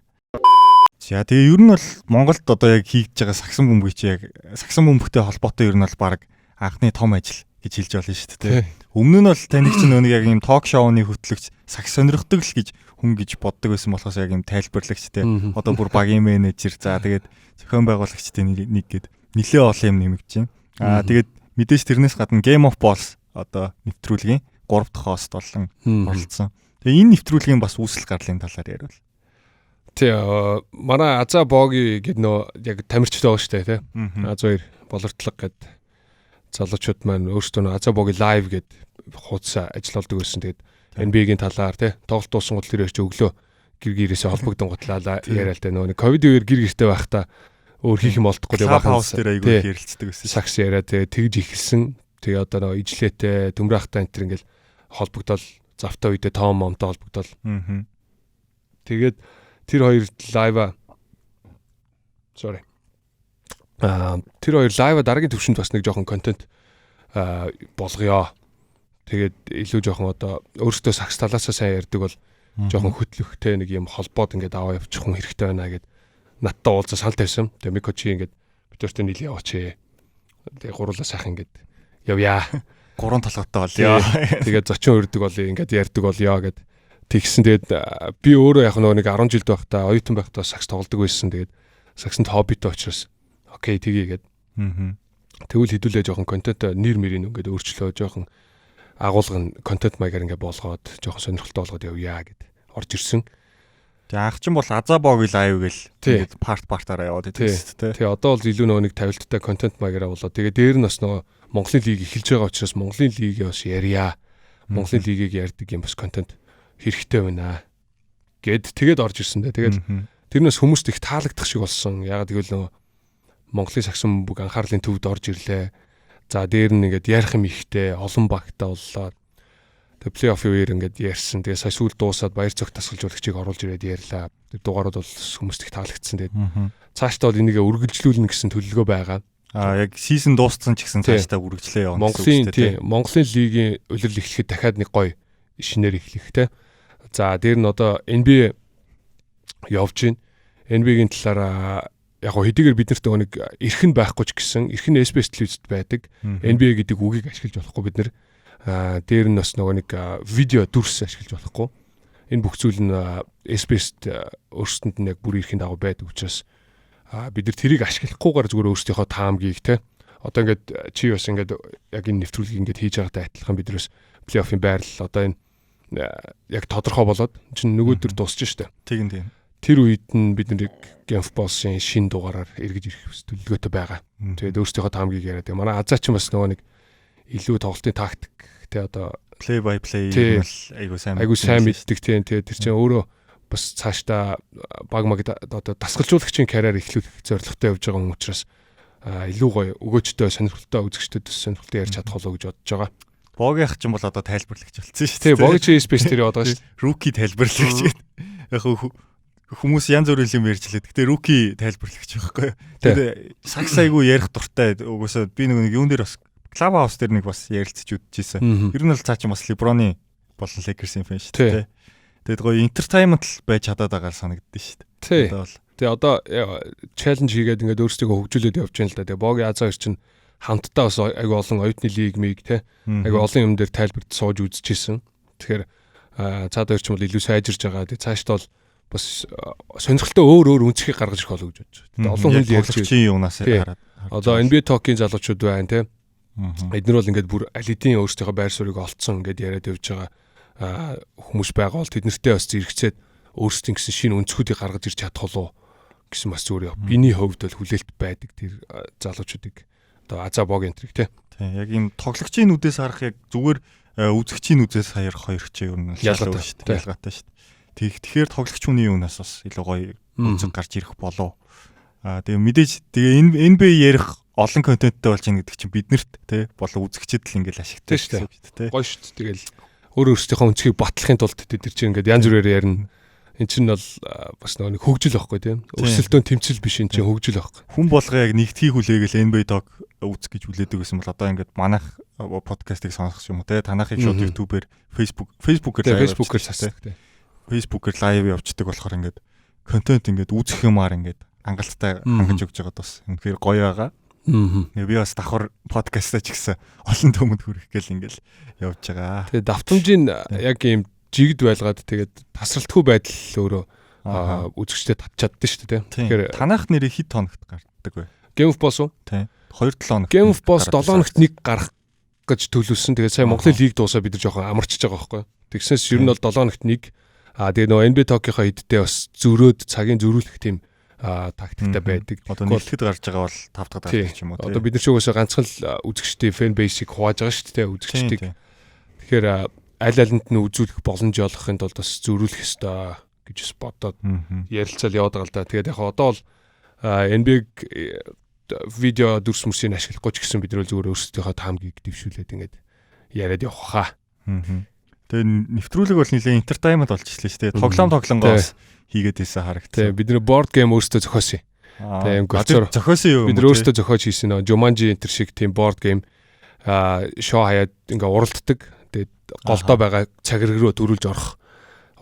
За тэгээ ер нь бол Монголд одоо яг хийгдэж байгаа сагсан бөмбөг чи яг сагсан бөмбөгтэй холбоотой ер нь бол баг анхны том ажил гэж хэлж болно шүү дээ. Өмнө нь бол таныг чинь нэг яг ийм ток шоуны хөтлөгч, сагс сонирхдаг л гэж хүн гэж боддог байсан болохоос яг ийм тайлбарлагч те. Одоо бүр багийн менежер, за тэгээд зохион байгуулагчдын нэг гээд нэлээ олон юм нэмэгдэж байна. Аа тэгээд мэдээж тэрнээс гадна Game of Balls одоо нэвтрүүлгийн 3 дахь хост болон оролцсон. Тэгээ энэ нэвтрүүлгийн бас үүсэл гарлын талаар яриул. Тий, манай Аза Боги гэдэг нөө яг тамирчид байгаа шүү дээ тий. Аз хоёр болортлог гэд залуучууд маань өөрсдөө нөө Аза Боги live гэд хуудасаа ажил олдог байсан. Тэгээд NBA-гийн талаар тий тоглолт дууссан гол тэр чи өглөө гэр гэрээсээ холбогдсон гутлаа яриа л дээ, нөө ковид үеэр гэр гэртээ байхдаа өөр хийх юм олдохгүй тэгээ бахан дээр айгүй их ярилцдаг байсан. Сагс яриа тэгээ тэгж эхэлсэн. Тэгээ одоо нөө ижлээтэй төмрахтай энэ төр ингээл холбогдол, завтай үедээ том момтой холбогдол. Тэгээд тэр хоёр live аа sorry. Тэр хоёр live аа дараагийн төвшөнд бас нэг жоохон контент болгоё. Тэгээд илүү жоохон одоо өөртөө сагс талаасаа сайн ярьдаг бол жоохон хөтлөхтэй нэг юм холбоод ингээд аваа явчих хүн хэрэгтэй байна гэд надтай уулзаа санал тавьсан. Тэгээ Мико чи ингээд бид нартай нийл яваач. Тэгээ гурлаа сайхан ингээд явъя. Гурван толгойтой болёо. Тэгээд зочин урддаг болъё, ингээд ярьдаг болёо гэд тэгсэн. Тэгээд би өөрөө яг нөгөө нэг 10 жилд байхдаа, оюутан байхдаа сагс тоглодог байсан. Тэгээд сагсанд хоббитой учраас окей тэгье гэд. Тэгвэл хэдүүлээ жоохон контент нэр мөрийг ингээд өөрчлөө, жоохон агуулга нь контент маягаар ингээд болгоод жоохон сонирхолтой болгоод явъя гэд орж ирсэн. Тэгээ анх чинь бол Аза Боги live гэл ингээд part партаараа яваад идэв шүү дээ. Тий, одоо бол илүү нөгөө нэг тавилттай контент маягаараа болоо. Тэгээ дээр нь бас нөгөө Монголын лиг эхэлж байгаа учраас Монголын лигийг бас ярья. Монголын лигийг ярьдаг юм бас контент хэрэгтэй байна гэд тэгээд орж ирсэн дээ. Тэгээд тэрнээс хүмүүст их таалагдах шиг болсон. Ягаад гэвэл нөгөө Монголын сагсан бөмбөг анхаарлын төвд орж ирлээ. За дээр нь ингээд ярих юм ихтэй, олон багтаа боллоо. Тэгээ плей-офф үеэр ингээд ярьсан. Тэгээ сая сүүл дуусаад баяр цогт тасгалжуулагчийг оруулж ирээд ярьлаа. Тэр дугаарууд бол хүмүүст их таалагдсан. Тэгээд цаашдаа бол энийгээ үргэлжлүүлнэ гэсэн төлөвлөгөө байгаа. Аа яг season дууссан ч гэсэн цаашдаа үргэлжлээ явна гэсэн үг шүү дээ. Монголын лигийн улирал эхлэхэд дахиад нэг гоё шинээр эхлэх те. За дээр нь одоо NBA явж байна. NBA-гийн талаараа яг гоо хэдийгээр бид нарт нэг эрх нь байхгүй ч гэсэн эрх нь SBS телевизэд байдаг. NBA гэдэг үгийг ашиглаж болохгүй бид нар. Дээр нь бас нөгөө нэг видео дүрс ашиглаж болохгүй. Энэ бүх зүйл нь SBS-т өөрсдөнд нь яг бүр эрхийн дагуу байдаг учраас бид нар тэрийг ашиглахгүйгээр зүгээр өөрсдийнхөө таамгийг те. Одоо ингээд чи бас ингээд яг энэ нэвтрүүлгийг ингээд хийж байгаатай адилхан бид нар бас плей-оффын байрлал одоо энэ яг тодорхой болоод чинь нөгөөдөр дуусч штэ. Тийм тийм. Тэр үед нь бид нарыг Game of Balls-ын шин дугаараар эргэж ирэх төлөвлөгөөтэй байгаа. Тэгээд өөрсдийнхөө таамгийг яриад. Тэгээ манай Азаа ч бас нөгөө нэг илүү тоглолтын тактик те одоо play by play юм бол айгуу сайн айгуу сайн мэддэг тийм. Тэгээд тэр чинь өөрөө бас цаашдаа баг маг одоо дасгалжуулагчийн карьер эхлүүлэх зорилготой явж байгаа хүн учраас илүү гоё өгөөжтэй, сонирхолтой, үзэгчдэд бас сонирхолтой ярьж чадах болоо гэж бодож байгаа. Богийнх ч юм бол одоо тайлбарлагч болсон шүү дээ. Тий, Боги чи space дээр яваад байгаа шүү дээ. Rookie тайлбарлагч гэдэг. Яг хүмүүс янз бүрийн юм ярьж лээ. Гэтэ rookie тайлбарлагч байхгүй юу. Тэгээд сагс айгуу ярих дуртай. Угсаа би нэг юун дээр бас Club House дээр нэг бас ярилцаж үзчихсэн. Ер нь бол цаа чи бас LeBron-ы болон Lakers-ийн fan шүү дээ. Тэгээд гоё entertainment байж чадаад байгаа санагддээ шүү дээ. Одоо бол Тэгээ одоо challenge хийгээд ингээд өөрсдийгөө хөгжүүлээд явж байна л да. Тэгээ Боги Азаа хоёр чинь хамтдаа бас айгу олон оюутны лиг миг те айгу олон юм дээр тайлбарт сууж үзчихсэн. Тэгэхээр цаад хоёр ч юм бол илүү сайжирж байгаа. Тэгээ цаашдаа бол бас сонирхолтой өөр өөр өнцгийг гаргаж ирэх болов гэж бодож байна. Тэгээ олон хүн ярьж байна. Юунаас хараад. Одоо NBA Talk-ийн залуучууд байна те. Эднэр бол ингээд бүр аль хэдийн өөрсдийнхөө байр суурийг олцсон ингээд яриад явж байгаа хүмүүс байгаа бол тэднэртэй бас зэрэгцээд өөрсдийн гэсэн шинэ өнцгүүдийг гаргаж ирж чадах болов гэсэн бас зүгээр яв. Биний хувьд бол хүлээлт байдаг тэр залуучуудыг Одоо Аза Бог энтриг те. Тийм, яг ийм тоглогчийн нүдээс харах, яг зүгээр үзэгчийн нүдээс харах хоёр ч ер нь ялгаатай шүү дээ. Ялгаатай шүү дээ. Тэгэхээр тоглогч хүний юунаас бас илүү гоё үзэг гарч ирэх болов. Аа, тэгээ мэдээж тэгээ энэ NBA ярих олон контенттэй болж байна гэдэг чинь биднэрт те болон үзэгчэд л ингээл ашигтай шүү дээ. Гоё шүү дээ. Тэгэл өөр өөрсдийнхөө өнцгийг батлахын тулд тэд нар чинь ингээд янз бүрээр ярина. Эн чинь бол бас нэг хөгжил байхгүй, тийм. Өрсөлдөөн, тэмцэл биш, эн чинь хөгжил байхгүй. Хүн болго яг нэгтхийг хүлээгээл NBA Talk үзэх гэж хүлээдэг гэсэн бол одоо ингээд манайх подкастыг сонсох юм уу те, танахыг шууд YouTube-ээр, Facebook-ээр live, Facebook-ээр сонсдог те. Facebook-ээр live явуулдаг болохоор ингээд контент ингээд үзэх юмар ингээд хангалттай хангаж өгч байгаад бас үнэхээр гоё байгаа. Би бас давхар подкастаа ч гэсэн олон түмэнд хүрэх гээл ингээл явж байгаа. Тэгээ давтамжийн яг ийм жигд байлгаад, тэгээд тасралтгүй байдал өөрөө үзэгчдэд татчихаддаг шүү дээ. Тэгэхээр танах нэрийг хэд хоногт гардаг вэ? Game of Boss уу? Тийм. 2-7 хоногт. Game of Boss 7 хоногт нэг гарах гэж төлөвлөсөн. Тэгээд сая Монголын лиг дуусаа бид нар жоохон амарчж байгаа байхгүй. Тэгснээс ер нь бол 7 хоногт нэг. Аа, тэгээ нөгөө NBA Talk-ийнхаа эддээ бас зөрөөд цагийн зөрүүлэх тийм тактиктай байдаг. Одоо нэгтгэд гарч байгаа бол тав дахь гарч юм уу? Одоо бид нар ч угаасаа ганцхан л үзэгчдийн fan base-ийг хувааж байгаа шүү дээ, үзэгчдийг. Тэгэхээр аль алинд нь үзүүлэх боломж олгохын тулд бас зөрүүлэх ёстой гэж бас бодоод ярилцаал яваад байгаа л да. Тэгээд яг одоо бол NBA видео дүрс мөрсийг ашиглахгүй ч гэсэн бид нар зүгээр өөрсдийнхөө таамгийг дэвшүүлээд ингээд яриад явах хаа. Тэгээ нэвтрүүлэг бол нэлээд entertainment болчихлоо шүү дээ. Тоглоом тоглонгоо бас хийгээд байсан харагдсан. Тэгээ бид нэр board game өөрсдөө зохиосон. Тэгээ юм голцоор зохиосон юм. Бид нар өөрсдөө зохиож хийсэн нөө Jumanji энэ шиг тийм board game, шоу хаяад ингээ уралддаг. Тэгээд голдоо байгаа цагирэг рүү төрүүлж орох.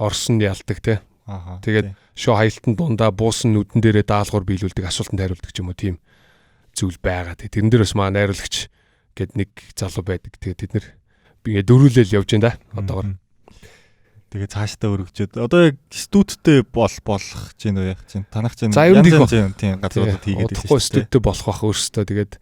Орсон нь ялдаг те. Тэгээд шоу хаялтан дундаа буусан нүдэн дээрээ даалгавар биелүүлдэг, асуултанд хариулдаг ч юм уу, тийм зүйл байгаа. Тэгээд тэрэн дээр бас маа найруулагч гэд нэг залуу байдаг. Тэгээд тэд нэр би ингээ дөрүүлэл явж байна да одоогор. Тэгээ цаашдаа өргөжөөд одоо яг студидтэй бол болох чинь үү, яг чинь танах чинь янз янз тийм газруудад хийгээд байсан шүү дээ. Студидтэй болох бах өөрсдөө. Тэгээд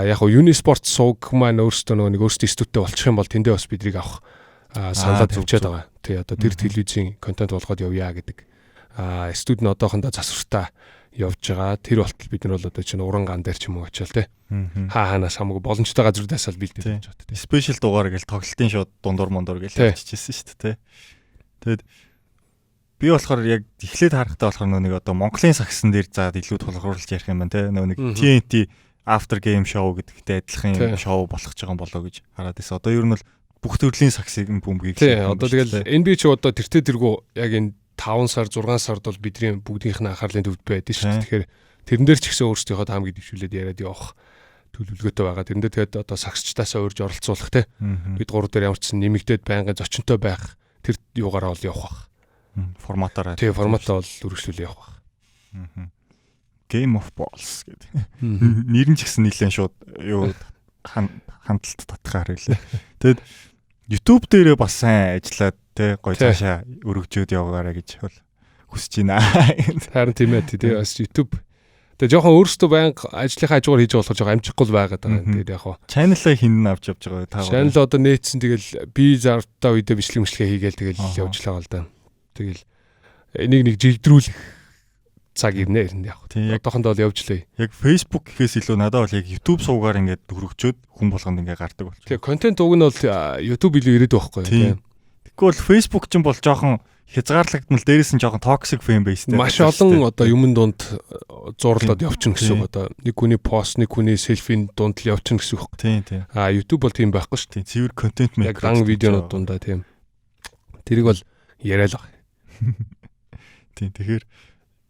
яг хуу Unisport сувг маань өөрсдөө нөгөө нэг өөрсдөө студидтэй болчих юм бол тэндээ бас бидрийг авах саналаа тавьчаад байгаа. Тэгээ одоо тэр телевизийн контент болгоод явъя гэдэг. Студи нь одоохондоо засвартаа явж байгаа. Тэр болтол бид нар бол одоо чинь уран ган дээр ч юм уу очиод те. Хаа хаанаас хамаагүй боломжтой газруудаас л бэлдээд явж байгаа те. Special дугаар гэл тоглолтын шууд дундуур мондуур гэл явчихсэн шүү дээ те. Тэгээд би болохоор яг эхлээд харахтаа болохоор нөө нэг одоо Монголын сагсан дээр заад илүү тулгуурлаж ярих юм байна те. Нөө нэг TNT after game show гэдэгтэй адилхан юм шоу болох ч байгаа юм болоо гэж хараад байсан. Одоо ер нь бол бүх төрлийн сагсыг бөмбөгийг. Тий, одоо тэгэл NBA ч одоо тэртээ тэргүү яг энэ 5 сар, 6 сард бол бидний бүгдийнх нь анхаарлын төвд байдаг шүү дээ. Тэгэхээр тэрэн дээр ч гэсэн өөрсдийнхөө таамгийг дэвшүүлээд яриад явах төлөвлөгөөтэй байгаа. Тэрэн дээр тэгээд одоо сагсчдаасаа урьж оролцуулах те. Бид гурав дээр ямар ч сан нэмэгдээд байнгын зочинтой байх тэр юугаараа бол явах бах. Форматаараа. Тий, форматаа бол үргэлжлүүлээ явах бах. Game of Balls гэдэг. Нэр нь ч гэсэн нэлээд шууд юу хандлт татхаар хэлээ. Тэгээд YouTube дээрээ бас сайн ажиллаад те гоё цаашаа өргөжөөд явгаарай гэж бол хүсэж байна. Харин тийм ээ, тий, бас YouTube. Тэгээ жоохон өөрөөсөө байнга ажлынхаа хажуугаар хийж болохоор жоохон амжихгүй л байгаад байгаа. Тэгээд яг хаа Channel-аа хин авч явж байгаа та. Channel одоо нээсэн, тэгэл би зартаа үедээ бичлэг мөчлөгээ хийгээл тэгэл явж л байгаа л да. Тэгэл энийг нэг жигдрүүлэх цаг ирнэ ирнэ яг. Одоохондоо бол явж лээ. Яг Facebook гэхээс илүү надад бол яг YouTube суугаар ингээд өргөжөөд хүн болгонд ингээд гардаг болчих. Тэгээ контент уг нь бол YouTube илүү ирээд байхгүй тийм. Тэгэхгүй бол Facebook ч юм бол жоохон хязгаарлагдмал, дээрээс нь жоохон toxic fan base-тэй. Маш олон одоо юмн дунд зурлаад явчихна гэсэн үг, одоо нэг хүний пост, нэг хүний селфийн дунд л явчихна гэсэн үг. Тийм. А YouTube бол тийм байхгүй шүү дээ. Цэвэр контент maker. Яг дан видеонууд дундаа тийм. Тэрийг бол яриа л байгаа. Тийм, тэгэхээр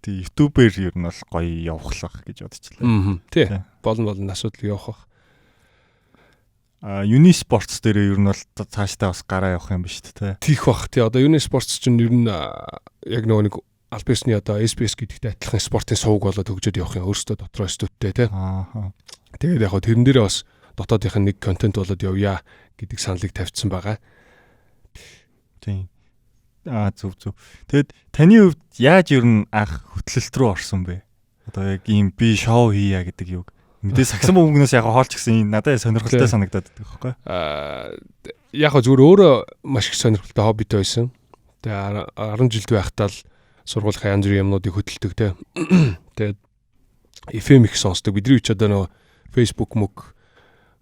тий, YouTube-ээр ер нь бол гоё явах гэж бодчихлаа. Аа, тий. Болно, болно, асуудал явах бах. А Unisports дээр ер нь бол цаашдаа бас гараа явах юм биш үү те. Тийх бах тий. Одоо Unisports чинь ер нь яг нөгөө нэг аль биесний одоо SBS гэдэгтэй адилхан спортын сувг болоод хөгжөөд явах юм. Өөрсдөө дотроо студидтэй те. Аа. Тэгээд яг хөө тэрэн дээрээ бас дотоодынх нь нэг контент болоод явъя гэдэг саналыг тавьчихсан байгаа. Тийм. Аа, зөв зөв. Тэгэд таны хувьд яаж ер нь анх хөтлөлт рүү орсон бэ? Одоо яг ийм би шоу хийя гэдэг юг. Мэдээ сагсан бөмбөгнөөс яг хоолч гэсэн надад сонирхолтой санагдаад байдаг байхгүй. Аа, яг зүгээр өөрөө маш их сонирхолтой хоббитой байсан. Тэгээ 10 жилд байхдаа л сургуулийн янз бүрийн юмнуудыг хөтэлдэг те. Тэгээд FM их сонсдог. Бидний үеч одоо нөгөө Facebook мөг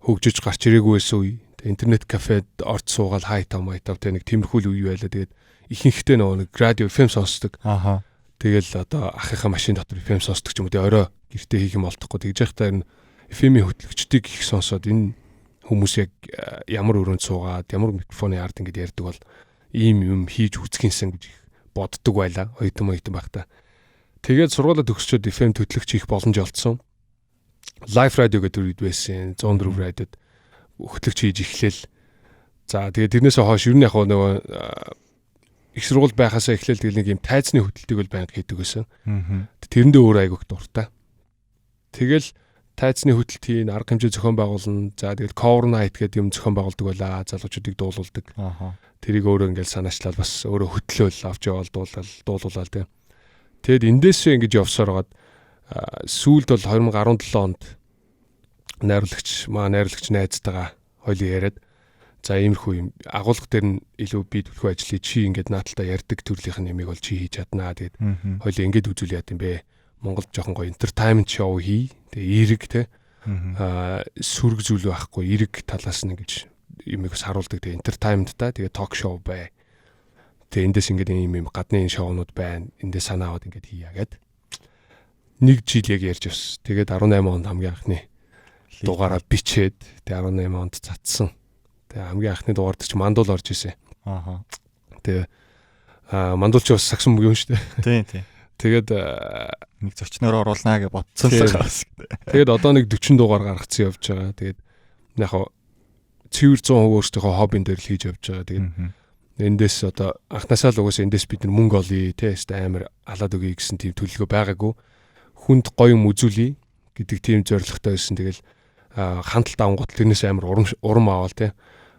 хөгжиж гарч ирээгүй байсан үе. Тэгээ интернет кафед орж суугаал хай тав май тав тэг нэг тиймэрхүү л үе байлаа. Тэгээд ихэнхдээ нөгөө нэг радио FM сонсдог. Аха. Тэгэл одоо ахынхаа машин дотор FM сонсдог ч юм уу. Тэгээ орой гэртээ хийх юм олдохгүй. Тэгж байхдаа энэ FM-ийн хөтлөгчдийг их сонсоод энэ хүмүүс яг ямар өрөөнд суугаад ямар микрофоны ард ингэж ярьдаг бол ийм юм хийж үзхийнсэн гэж их боддог байлаа. Оюутан байхдаа. Тэгээд сургуулаа төгсчөөд FM хөтлөгч хийх боломж олдсон. Live radio гэдэг үед байсан. 104 радиод хөтлөгч хийж эхлээл. За тэгээд тэрнээсээ хойш ер нь яг нөгөө их сургууль байхасаа эхлээл тэгэл нэг юм тайзны хөтөлтийг бол байнга хийдэг байсан. Тэрэндээ өөр айгүйх дуртай. Тэгэл тайзны хөтөлт хийн, арга хэмжээ зохион байгуулна. За тэгэл cover night гэдэг юм зохион байгуулдаг байлаа. Залуучуудыг дуулуулдаг. Тэрийг өөрөө ингээл санаачлал бас өөрөө хөтлөөл авч яваал дуулуулаад тийм. Тэгэд эндээсээ ингэж явсаар байгаад сүүлд бол 2017 онд найруулагч найзтайгаа хоёлын яриад за иймэрхүү юм агуулга дээр нь илүү би түлхүү ажлыг чи ингээд нааталтаа ярьдаг төрлийнх нь ямиг бол чи хийж чаднаа. Тэгээд хоёлын ингээд үзүүл яд юм бэ. Монголд жоохон гоё entertainment show хий. Тэгээ эерэг те. Сүрэг зүйл байхгүй эерэг талаас нь ингэж юмыг бас харуулдаг. Тэгээ entertainment та тэгээ talk show бай. Тэгээ эндээс ингээд ийм юм гадны шоунууд байна. Эндээс санаа аваад ингээд хийя гэд. Нэг жил яг ярьж явсан. Тэгээд 18 онд хамгийн анхны дугаараа бичээд тэгээ 18 онд цацсан. Тэгээ хамгийн анхны дугаар дээр чи мандуул орж исэн. Ааха. Тэгээ мандуул чи бас сагсан мөг юм шүү дээ. Тийм тийм. Тэгээд нэг зочноор оруулнаа гэж бодсон л байгаа. Тэгээд одоо нэг 40 дугаар гаргацсан явж байгаа. Тэгээд яг хаа цэвэр 100% өөрсдийнхөө хоббин дээр л хийж явж байгаа. Тэгээд эндээс одоо анхнаасаа л угаасаа эндээс бид нар мөнгө олъё те амар алаад өгье гэсэн тийм төлөвлөгөө байгаагүй. Хүнд гоё юм үзүүлье гэдэг тийм зорилготой байсан. Тэгэл хандлт авангууд тэрнээс амар урам аваал те.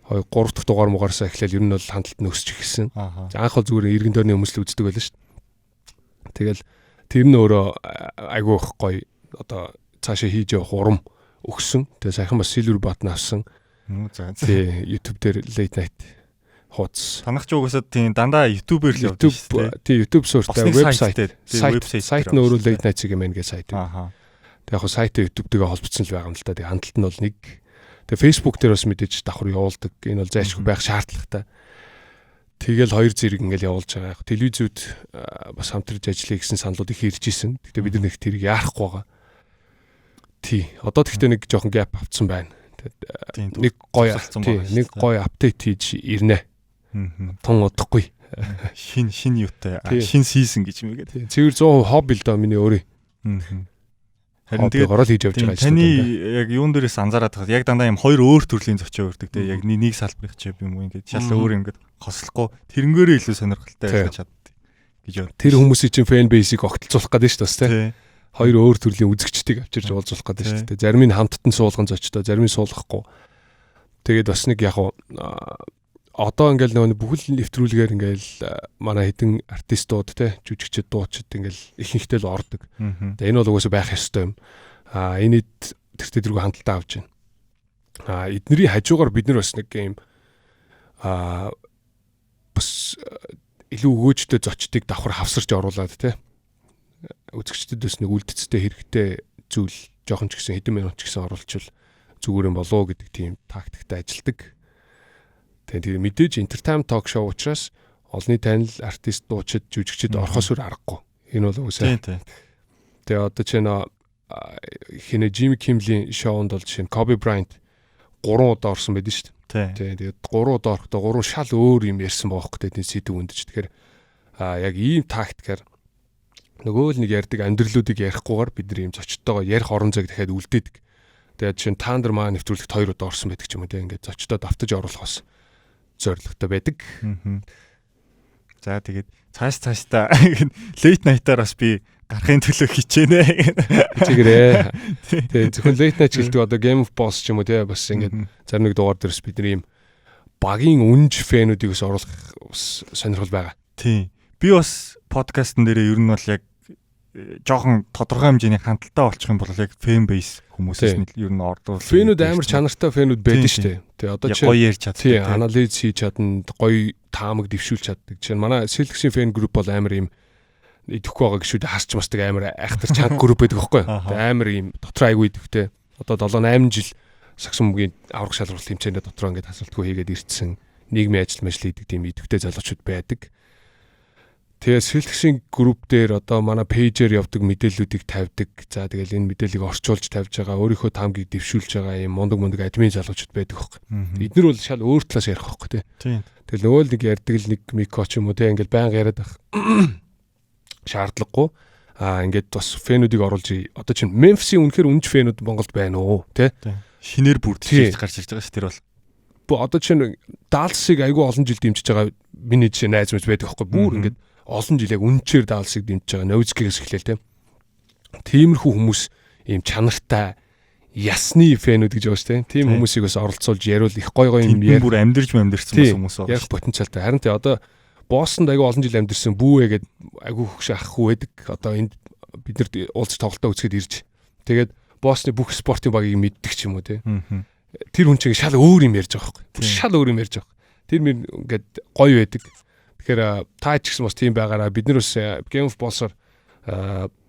3 дахь дугаар мугаараасаа эхлээл ер нь бол хандлт нь өсч эхэлсэн. За анх бол зүгээр эргэн тойрны хүмүүс л үздэг байлаа шүү дээ. Тэгэл тэр нь өөрөө айгүй их гоё одоо цаашаа хийж явах урам өгсөн. Тэгээ саяхан бас Silver button авсан. За. Тий, YouTube дээр late night хуудас. Танах ч угаасаа тийм дандаа YouTube-ээр л явдаг шүү дээ. Тий, YouTube суурьтай вебсайт. Сайт нь өөрөө late night юм байна гэж сайт. Аа. Тэг яг хөө сайт YouTube-тэйгээ холбогдсон л байгаа юм л та. Тэг хандлт нь бол нэг. Тэг Facebook дээр бас мэдээж давхар явуулдаг. Энэ бол зайлшгүй байх шаардлагатай. Тэгэл хоёр зэрэг ингээл явуулж байгаа. Яг телевизүүд бас хамтарч ажиллая гэсэн саналууд их ирж исэн. Гэхдээ бид нар нэг тэрийг яарахгүй байгаа. Тий. Одоо тэгтээ нэг жоохон gap авцсан байна. Нэг гоё нэг гоё update хийж ирнэ. Тун удахгүй. Шин шин юутай шин season гэж юм гээд. Цэвэр 100% хобби л доо миний өөрийн. Харин тэгээд орол хийж явж байгаа ажил. Таны яг юун дээрээс анзаараад байгаа. Яг дандаа юм хоёр өөр төрлийн зочио өрдөг те. Яг нэг салбарыг ч юм уу ингээд шал өөр ингээд хослохгүй тэрнгээрээ илүү сонирхолтой байж чаддаг гэж бод. Тэр хүмүүсийн чинь fan base-ийг огтлцуулах гэдэг шүү дээ бас те. Хоёр өөр төрлийн үзэгчдийг авчирч уулзуулах гэдэг шүү дээ. Зарим нь хамтд нь суулган зочтой, зарим нь суулгахгүй. Тэгээд бас нэг яг одоо ингээл нөгөө бүхэл нэвтрүүлгээр ингээл манай хэдэн артистууд те жүжигчд дуучид ингээл ихэнхдээ л ордог. Тэгээ энэ бол угаасаа байх ёстой юм. А энэ тэр тэргүй хандлтаа авч байна. А эднэрийн хажуугаар бид нар бас нэг юм бас илүү өгөөжтэй зочдыг давхар хавсарч оруулаад те үзэгчдэд бас нэг үлдцтэй хэрэгтэй зүйл жоохон ч гэсэн хэдэн минут ч гэсэн оруулчвал зүгээр юм болоо гэдэг тийм тактиктай ажилдаг. Тэгээ мэдээж entertainment talk show учраас олонний танил артист, дуучид, жүжигчид орохоос өөр аргагүй. Энэ бол үгүй. Тэгээ одоо чи нөө хинэ Jimmy Kimmel-ийн шоунд бол жишээ нь Kobe Bryant 3 удаа орсон байдаг шүү дээ. Тэгээд 3 удаа орохдоо 3 шал өөр юм ярьсан байгаа хөөх тэ сэдв өндөж. Тэгэхээр яг ийм тактикаар нөгөө л нэг ярьдаг амьдралуудыг ярихгүйгээр бид нар ийм зочдтойгоо ярих орон зайг дахиад үлдээдэг. Тэгээд жишээ нь та нар маа нэвтрүүлэгт 2 удаа орсон байдаг ч юм уу те ингээд зочдоо давтаж оруулах бас зорилготой байдаг. За тэгээд цааш цаашдаа late night-аар бас би гарахын төлөө хичээнэ. Чигээрээ. Тэгээ зөвхөн late night гэлдэг одоо Game of Boss ч юм уу те бас ингээд зарим нэг дугаар дээрс бид нар ийм багийн үнж фэнүүдийг бас оруулах бас сонирхол байгаа. Тийм. Би бас подкастн дээрээ ер нь бол яг жоохон тодорхой хэмжээний хандлтаа олчих юм бол яг fan base хүмүүсээс нь ер нь ордуул. Фэнүүд амар чанартай фэнүүд байдаг шүү дээ. Тэгээ одоо чи гоё ярьж чаддаг. Тий, анализ хийж чадна, гоё таамаг дэвшүүлж чаддаг. Жишээ нь манай Celtics-ийн fan group бол амар ийм идэхгүй байгаа гişүүд харч масдаг амар айхтар чанга групп байдаг байхгүй юу? Тэгээ амар ийм дотор айгүй идэвхтэй. Одоо 7 8 жил сагсан бөмбөгийн авраг шалралт хэмжээндээ дотроо ингээд хасалтгүй хийгээд ирсэн нийгмийн ажил мажил хийдэг тийм идэвхтэй залуучууд байдаг. Тэгээ Celtics-ийн групп дээр одоо манай пэйжээр явдаг мэдээллүүдийг тавьдаг. За тэгэл энэ мэдээллийг орчуулж тавьж байгаа, өөрийнхөө таамгийг дэвшүүлж байгаа юм мундаг мундаг админ залуучууд байдаг хөөхгүй. Эднэр бол шал өөр талаас ярих хөөхгүй тий. Тэгэл нөгөө л нэг ярьдаг л нэг Мико ч юм уу тий ингээд байнга яриад байх шаардлагагүй. Аа ингээд бас фэнүүдийг оруулж одоо чинь Memphis-ийн үнэхээр үнж фэнүүд Монголд байна уу тий. Шинээр бүрдэж гарч ирж байгаа ш тэр бол. Одоо чинь Dallas-ыг айгүй олон жил дэмжиж байгаа миний жишээ найз мэд байдаг хөөхгүй. Бүр ингээд олон жил яг үнчээр Dallas-ыг дэмжиж байгаа Новицкигээс эхлээл те. Тиймэрхүү хүмүүс ийм чанартай ясны фэнүүд гэж байгаа шүү дээ. Тийм хүмүүсийг бас оролцуулж яриул их гой гой юм яар. Бүр амьдэрч амьдэрсэн бас хүмүүс байна. Ярих потенциалтай. Харин тий одоо Бостонд айгүй олон жил амьдэрсэн бүүэ гээд айгүй хөгш ах хүү байдаг. Одоо энд бид нарт уулзч тоглолтоо үзэхэд ирж. Тэгээд Бостны бүх спортын багийг мэддэг ч юм уу те. Тэр хүн чинь шал өөр юм ярьж байгаа байхгүй. Шал өөр юм ярьж байгаа. Тэр мөр ингээд гоё байдаг. Тэгэхээр та ч гэсэн бас тийм байгаараа бид нар бас Game of Balls-оор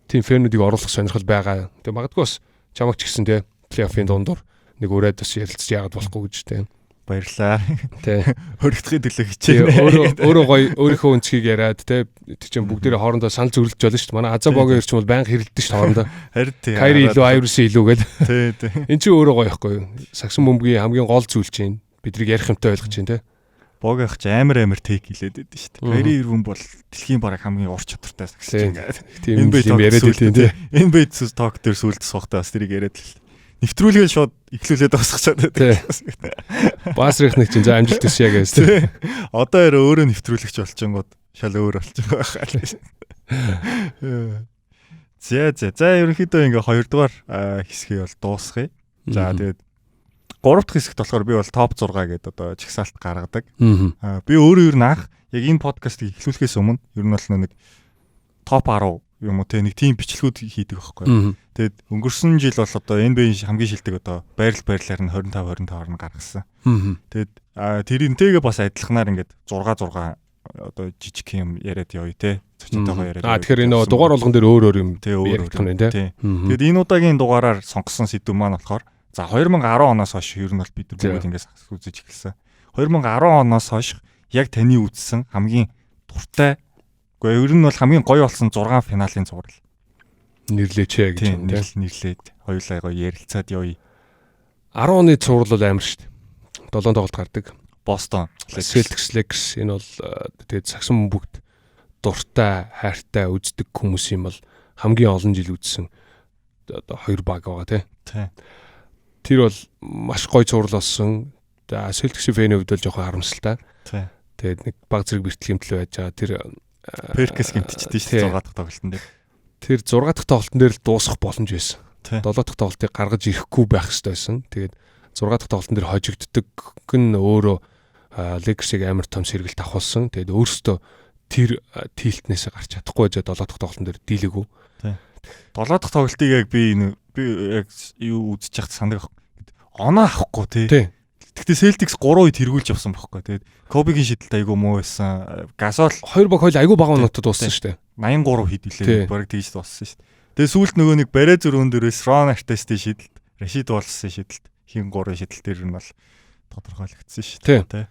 тийм фэнүүдийг оруулах сонирхол байгаа. Тэгээ магадгүй бас чамаг ч гэсэн те плей-оффын дундуур нэг өрөөд бас ярилцж яагаад болохгүй гэж те. Баярлаа. Тэ. Хөрөгдөхийн төлөө хичээнэ. Өөрөө өөрөө гоё өөрийнхөө өнцгийг яриад те тэр чинь бүгдээрээ хоорондоо санал зөвлөж болно шүү дээ. Манай Аза Богийн ирч бол байнга хэрэлдэж шүү дээ хоорондоо. Харин тий. Кайри илүү Айрус илүү гэл. Тий, тий. Энд чинь өөрөө гоё байхгүй юу? Сагсан бөмбөгийн хамгийн гол зүйл чинь бидрийг ярих юмтай ойлгож чинь те. Бог ах чи амар амар тейк хилээд байдсан шүү дээ. Кайри Ирвин бол дэлхийн бараг хамгийн ур чадвартай сагсаж ингээд. Тийм юм яриад байлээ тий. NBA talk дээр сүлд суухтаа бас тэрийг яриад л. Нэвтрүүлгээ шууд эхлүүлээд дуусгачаад байдаг. Баасрых нэг чинь за амжилт хүсье гэж тий. Одоо яраа өөрөө нэвтрүүлэгч болчихонгууд шал өөр болчих байх. За за. За ерөнхийдөө ингээ хоёрдугаар хэсгийг бол дуусгая. За тэгээд гурав дахь хэсэгт болохоор би бол топ 6 гэдэг одоо жагсаалт гаргадаг. Би өөрөө ер нь анх яг энэ подкастыг эхлүүлэхээс өмнө ер нь бол нэг топ 10 юм уу те нэг тийм бичлэгүүд хийдэг байхгүй. Тэгээд өнгөрсөн жил бол одоо NBA хамгийн шилдэг одоо байрал байрлалаар нь 25 25-аар нь гаргасан. Тэгээд тэрнтэйгээ бас адилханаар ингээд 6 6 одоо жижиг юм яриад явъя те. Зочинтойгоо яриад. Тэгэхээр энэ дугаар болгон дээр өөр өөр юм яригдах нь байна те. Тэгээд энэ удаагийн дугаараар сонгосон сэдв маань болохоор за 2010 оноос хойш ер нь бол бид нар бүгд ингээд үзэж эхэлсэн. 2010 оноос хойш яг таны үзсэн хамгийн дуртай. Гэхдээ ер нь бол хамгийн гоё болсон 6 финалийн цуврал. Нэрлээч гэж юм тийм. Нэрлээд хоёулаа гоё ярилцаад явъя. 10 оны цуврал бол амар шүү дээ. 7 тоглолт гардаг. Boston, Celtics, Lakers энэ бол тэгээд сагсан бүгд дуртай, хайртай үздэг хүмүүс юм бол хамгийн олон жил үзсэн одоо хоёр баг байгаа тий. Тий. Тэр бол маш гоё цуврал болсон. За Celtics-ийн фэний хувьд бол жоохон харамсалтай. Тий. Тэгээд нэг баг зэрэг бэртэл гэмтэл байж байгаа. Тэр Перкес гэмтчихдээ шүү дээ 6 дахь тоглолтын дээр. Тэр 6 дахь тоглолтын дээр л дуусах боломж байсан. 7 дахь тоглолтыг гаргаж ирэхгүй байх хэрэгтэй байсан. Тэгээд 6 дахь тоглолтын дээр хожигддаг нь өөрөө Lakers-ыг амар том сэргэлт авахулсан. Тэгээд өөрөөсөө тэр тилтнээс гарч чадахгүй байж 7 дахь тоглолтын дээр дийлээгүй. Тий. 7 дахь тоглолтыг яг би яг юу үзэж яхад сандаг. Оноо авахгүй тий. Гэхдээ Celtics 3 үед тэргүүлж явсан байхгүй. Тэгээд Kobe-гийн шидэлт айгүй муу байсан. Gasol хоёр баг хоёул айгүй бага оноотой дууссан шүү дээ. 83 хэдүүлээ. Бараг тэгж дууссан шүү дээ. Тэгээд сүүлд нөгөө нэг барай зөрүүн дээрээс Ron Artest-ийн шидэлт, Rashid Wallace-ийн шидэлт, хин 3-ын шидэлт дээр нь бол тодорхойлогдсон шүү дээ.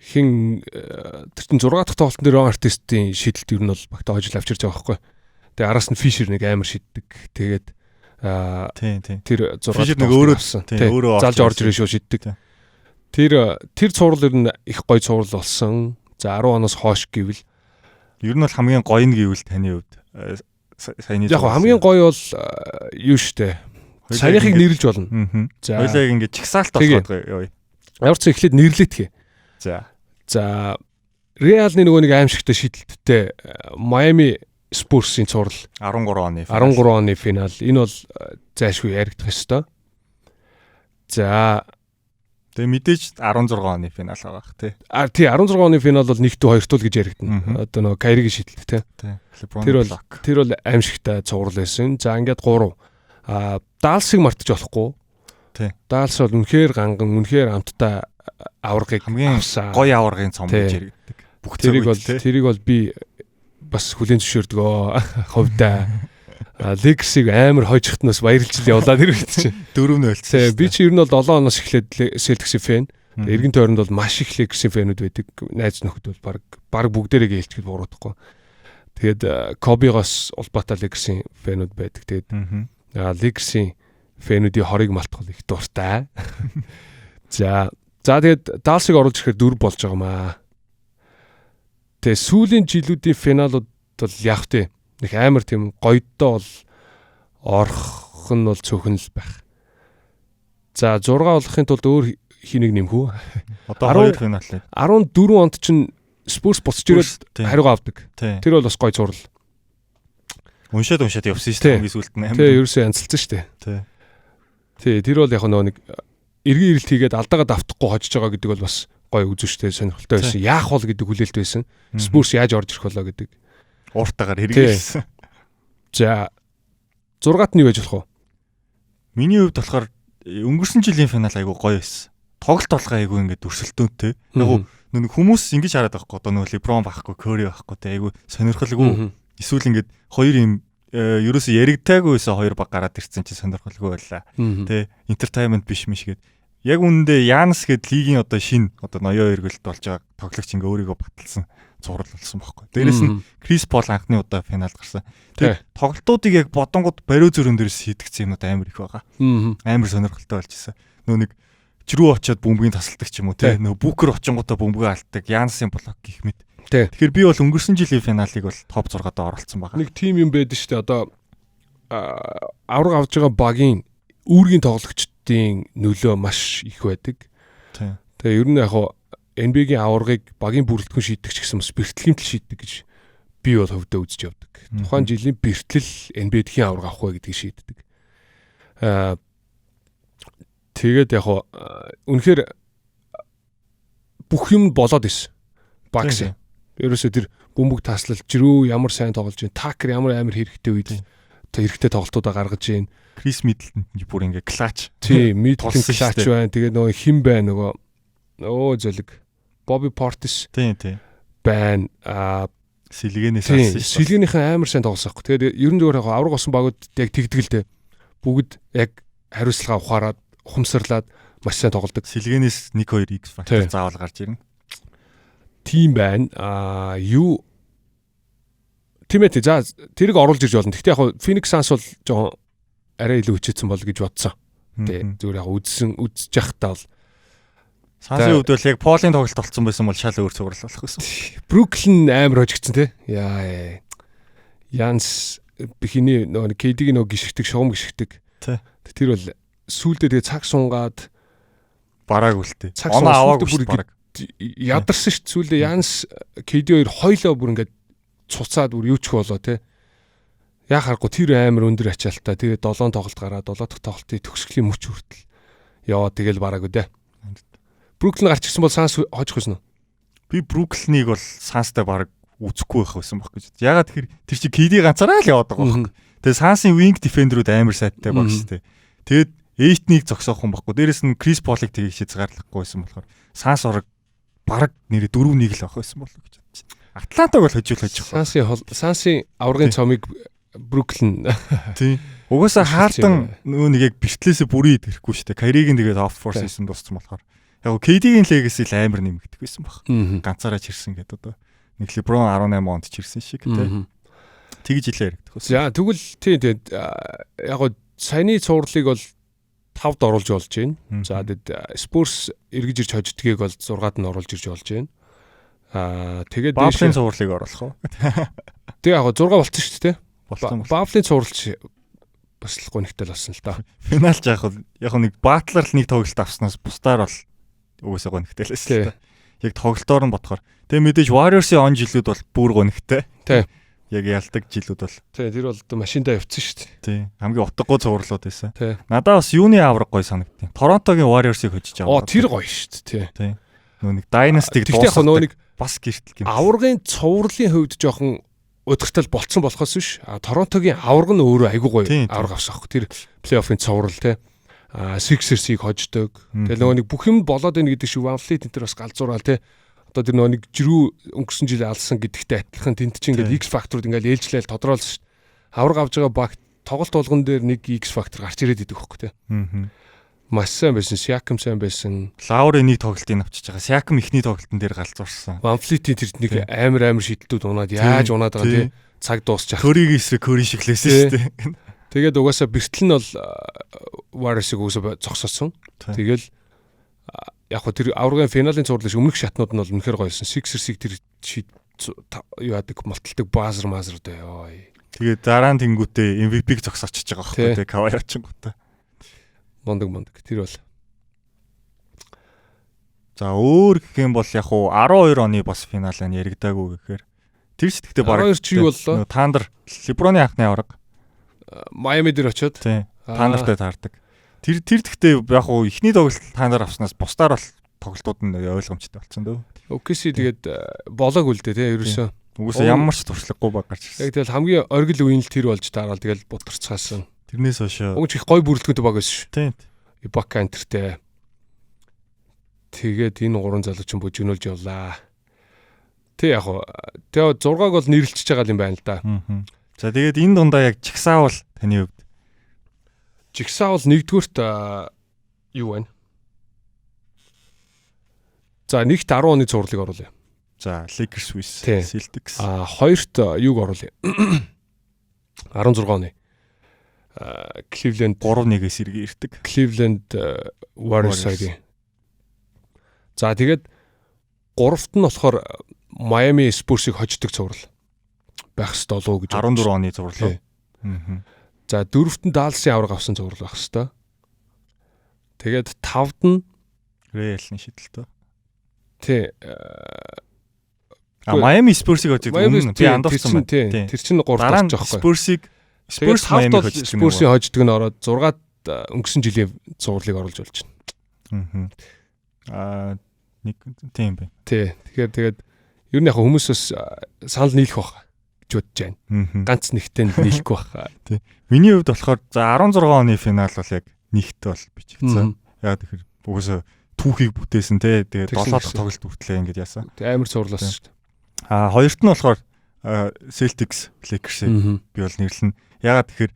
Хин тэр чинь 6 дахь тоглолтын дээр Ron Artest-ийн шидэлт ер нь бол багтаа хожил авчирч байгаа байхгүй. Тэгээд араас нь Fisher нэг амар шиддэг. Тэгээд тий. Тэр 6 дахь нэг өөрөө өөрөө залж орж ирээ шүү шиддэг. Тэр цуврал ер нь их гоё цуврал болсон. За 10 оноос хойш гэвэл ер нь бол хамгийн гоё нь гэвэл таны хувьд саяны яг хамгийн гоё бол юу штэ. Саяныхыг нэрлж болно. За хоёлаа ингээд чагсаалт болгоод явъя. Ямар ч эхлээд нэрлэтгэе. За. За Реалны нөгөө нэг аимшигтай шидэлттэй Майами Спурсийн цуврал 13 оны финал. 13 оны финал. Энэ бол зайлшгүй яригдах ёстой. За тэгээ мэдээж 16 оны финал байгаа бах тий. А тий 16 оны финал бол 1-2 2-тул гэж яригдана. Одоо нөгөө Кайригийн шидэлт тий. Тэр бол аимшигтай цуврал байсан. За ингээд 3. А Далласыг мартаж болохгүй. Тий. Даллас бол үнэхээр ганган, үнэхээр амттай аваргыг авсан. Гоё аваргын цом гэж яригддаг. Бүх тэрийг бол би бас хүлээн зөвшөөрдөг хувьдаа. Lakers-ыг амар хойчихт нь бас баярлж л явлаа тэр үед чинь. 4-0 болсон. Би чи ер нь бол 7 оноос эхлээд Celtics-ийн фэн. Эргэн тойронд бол маш их Lakers-ийн фэнүүд байдаг. Найз нөхөд бол баг бүгдээрээ гэлчгээд буруутахгүй. Тэгээд Kobe-гоос улбаатай Lakers-ийн фэнүүд байдаг. Тэгээд Lakers-ийн фэнүүдийн хорыг малтах бол их дуртай. За тэгээд Dallas-ыг оруулж ирэхээр 4 болж байгаа маа. Тэгээ сүүлийн жилүүдийн финалууд бол яг тэ нэг амар тийм гойдоо бол орох нь бол цөөхөн л байх. За 6 болохын тулд өөр хинийг нэмэх үү? Одоо 2 финал лээ. 14 онд чинь Spurs буцаж ирээд хариугаа авдаг. Тэр бол бас гой зурл. Уншаад явсан шүү дээ хамгийн сүүлд нь. Тий, ерөөсөө янзалсан шүү дээ. Тий. Тий, тэр бол яг нөгөө нэг эргэн ирэлт хийгээд алдаагаа давтахгүй хожиж байгаа гэдэг бол бас гой үзүүштэй сонирхолтой байсан. Яах бол гэдэг хүлээлт байсан. Spurs яаж орж ирэх болоо гэдэг. Ууртаагаар хэрэгэлсэн. За 6-т нь юу байж болох вэ? Миний хувьд болохоор өнгөрсөн жилийн финал айгүй гоё байсан. Тоглолт болгоо айгүй ингээд өрсөлдөөнтэй. Яг нэг хүмүүс ингэж хараад байгаа хгүй одоо нөгөө LeBron байхгүй, Curry байхгүй те айгүй сонирхолгүй. Эсвэл ингээд хоёр юм ерөөсөө яригдтайгүй байсан хоёр баг гараад ирсэн чи сонирхолгүй байлаа. Тэ entertainment биш миш гээд. Яг үүндээ Янс гээд лигийн одоо шин одоо ноёо эргэлт болж байгаа тоглогч ингээ өөрийгөө баталсан цуврал болсон байхгүй. Дээрээс нь Крис Пол анхны удаа финалд гарсан. Тэр тоглолтуудыг яг бодонгууд бариу зөрөн дээрээс хийдгсэн юмнууд амар их байгаа. Амар сонирхолтой болж исэн. Нөө нэг Жрүү очиод бөмбөгийн тасалдаг ч юм уу те. Нөө Бүүкер очингуудаа бөмбөгөө алддаг. Янсын блок гих мэт. Тэгэхээр би бол өнгөрсөн жилийн финалыг бол топ 6-д оролцсон байгаа. Нэг тим юм байдаг шүү дээ. Одоо авраг авж байгаа багийн үүргийн тоглогчдын нөлөө маш их байдаг. Тэгээ ер нь яг хуу NBA-гийн аваргыг багийн бүрэлдэхүүн шийддэг ч гэсэн бас бэртлийн тал шийддэг гэж би бол хувьдаа үзэж явдаг. Тухайн жилийн бэртэл NBA-д хэн аварга авах вэ гэдгийг шийддэг. Тэгээд яг хуу үнэхээр бүх юм болоод исэн. Багс. Ерөөсөө тэр бөмбөг таслал Жрүү ямар сайн тоглож байна. Такер ямар амар хэрэгтэй үед хэрэгтэй тоглолтуудаа гаргаж байна. Крис Миддлтон бүр ингээ клач. Тий, Миддлтон клач байна. Тэгээ нөгөө хин байна нөгөө зөлөг. Бобби Портис. Тий, тий. Байна. Сэлгэнээс алсан шүү. Сэлгэнийхэн амар сайн тоглосон байхгүй. Тэгээд ер нь зүгээр яг авраг болсон багууд яг тэгдэг л дээ. Бүгд яг хариуцлага ухаарад ухамсарлаад маш сайн тоглодог. Сэлгэнээс 1 2 X фактор заавал гарч ирнэ. Тийм байна. Юу тийм ээ. За тэрийг оруулж ирж болно. Гэхдээ яг Phoenix Suns бол жоохон арай илүү хичээсэн бол гэж бодсон. Тэ зүгээр яг үзэж явахдаа бол Сансын хувьд бол яг Полын тоглолт болцсон байсан бол шал өөр цуврал болох байсан. Бруклин амар хожигдсон тий. Яа. Янс бихиний нөгөө KD-г нөгөө гიშгдэг, шугам гიშгдэг. Тий. Тэр бол сүүлдээ тэгээ цаг сунгаад барааг үлтээ. Оноо аваагүй бүр бараг. Ядарсан шүү дээ. Сүүлдээ Янс KD хоёр хоёлоо бүр ингээд цуцаад бүр юу ч болоо тий. Яа харахгүй тэр амар өндөр ачаалтаа. Тэгээ 7 тоглолт гараад 7 дахь тоглолтын төгсгөлийн мөч хүртэл яваа тэгэл бараагүй дээ. Бруклин гарч ирсэн бол Санс хожих байсан уу? Би Бруклинийг бол Санстай бараг үзэхгүй байх байсан баг гэж. Ягаад тэгэхээр тэр чи KD ганцаараа л яваад байгаа байхгүй. Тэгээ Сансын wing defender-үүд амар сайттай баг шүү дээ. Тэгээд Эйтнийг зогсоох хүн байхгүй. Дээрээс нь Крис Полыг тгийг хязгаарлахгүй байсан болохоор Санс бараг нэрээ 4-1 л авах байсан болов гэж бодчих. Атлантаг бол хожиул хожих. Сансын аваргын цомыг Бруклин. Тийм. Угаасаа Харден нөгөө нэг яг бэртлээсээ бүрий идэхгүй шүү дээ. Кайригийн тэгээд off four season дууссан болохоор. Яг KD-гийн legacy л амар нэмэгдэх байсан баг. Ганцаараа чирсэн гэдэг одоо. Нэг LeBron 18 онд чирсэн шиг тий. Тэгж илээ яригдах байсан. За тэгвэл тий яг гоо саяны цувралыг бол 5-д оруулж болж байна. За тэгэд Spurs эргэж ирж хождгийг бол 6-д нь оруулж ирж болж байна. Тэгээд Баблын цувралыг оруулах уу? Тэг яг 6 болцсон шүү дээ. Болцсон. Баблын цувралч бас л гонигтай болсон л да. Финалч яг нэг Батлер л нэг тоглолт авснаас бусдаар бол угаасаа гонигтай л байсан л да. Яг тоглолтоор нь бодохоор. Тэгээ мэдээж Warriors-ийн он жилүүд бол бүр гонигтай. Тий. Яг ялдаг жилүүд бол. Тий, тэр бол одоо машиндаа явцсан шүү дээ. Тий. Хамгийн утгагүй цувралууд байсан. Тий. Надаа бас юуны авраг гой санагдтiin. Торонтогийн Warriors-ыг хожиж аваа. Тэр гоё шүү дээ. Тий. Нөө нэг Dynasty-г дуусгах. Тэгтээ нөө нэг бас гэртэл юм. Аваргын цувралын хувьд жоохон удиртал болцсон болохоос биш. А Торонтогийн аварга нь өөрөө айгүй гоё аварга авсан аахгүй. Тэр плей-оффын цуврал тий. Sixers-ийг хождог. Тэгээ нөгөө нэг бүх юм болоод байна гэдэг шиг Van Vliet энэ төр бас галзуурал тий. Одоо тэр нөгөө нэг жирүү өнгөрсөн жил алсан гэдэгтэй адилхан тэнд чинь ингээд X factor-ууд ингээд ээлжлээл тодроолсон шүү дээ. Аварга авж байгаа багт Тоглолт болгон дээр нэг X factor гарч ирээд идэг хөөх тий. Маш сайн байсан. Siakam сайн байсан. Лаури нэг тоглолтыг авчиж байгаа. Siakam ихний тоглолтын дээр галзуурсан. Van Vliet-ийн тэр нэг амар шидэлтүүд унаад яаж унаад байгаа тий. Цаг дуусчих. Көрийг эсрэг Көри шиг лээсэн шүү дээ. Тэгээд угаасаа бэртэл нь бол Warriors-ыг угаасаа зогсоосон. Тэгэл яг хөө тэр аваргын финалийн цуврал өмнөх шатнууд нь бол үнэхээр гоёсэн. Sixers-ыг тэр юу яадаг малталдаг баазар маазар дөө ёо. Тэгээд дараа нь тэнгүүтээ MVP-г зогсоочж байгаа байхгүй тий. Кавай очингуудаа. Мундаг. Тэр бол. За өөр гэх юм бол яг уу 12 оны бас финал нь яригдаагүй гэхээр тэр ч тэгтээ баг 12 чи юу боллоо? Тандер Леброны анхны аварга Майами дээр очиод тий. Тандертай таардаг. Тэр тэгтээ яг уу эхний тоглолт Тандер авснаас бусдаар бол тоглолтууд нь ойлгомжтой болсон дөө. OKC тэгээд болоогүй л дээ тий ерөөсөө. Угсаа ямар ч туршлагагүй баг гарч ирсэн. Яг тэгэл хамгийн оргил үеийн л тэр болж дараал тэгэл бутарцгаасан. Тэрнээс хойш угч их гой бүрэлдэхүүнтэй баг байсан шүү. Тийм. Ибака энтертэй. Тэгээд энэ гурван залуучин бүжигнүүлж явлаа. Тэг яг хуу. Тэгээ 6-аг бол нэрлэлчихэж байгаа юм байна л да. За тэгээд энэ дундаа яг Жигсаавал таны хувьд. Жигсаавал нэгдүгüрт юу байна? За нэгт 10 оны цувралыг оруулъя. За Lakers vs Celtics. А хоёрт юуг оруулъя? 16 оны. Cleveland 3-1-ээс эргээ ирдэг. Cleveland Warriors хоёрын. За тэгээд гуравт нь болохоор Miami Spurs-ыг хождог цуврал байх ёстой болов уу гэж 14 оны цуврал. За дөрөвт нь Dallas-ын аварга авсан цуврал байх ёстой. Тэгээд тавд нь Real-ийн шидэлтээ. Тий. А Miami Spurs-ыг хожигд өмнө би андуурсан байна. Тэр чинь гуравт орж байгаа байхгүй. Spurs-ыг Spurs Miami хожигд. Spurs-ийн хожигдг нь ороод 6-ад өнгөрсөн жилийн цувралыг оруулж болж байна. Аа нэг тийм байна. Тий. Тэгэхээр тэгээд ер нь яг хүмүүс бас санал нийлэх байх гэж бодож байна. Ганц нэгтэй нь нийлэхгүй байх. Тий. Миний хувьд болохоор за 16 оны финал бол яг нэгт бол бичигдсэн. Яг тэгэхээр угсаа түүхийг бүтээсэн те. Тэгээд 7 дахь тоглолт хүртлээ ингэж яасан. Тэг амар цувралсан шүү дээ. Аа хоёрт нь болохоор Celtics Lakers-ыг би бол нэрлэнэ. Ягаад тэгэхээр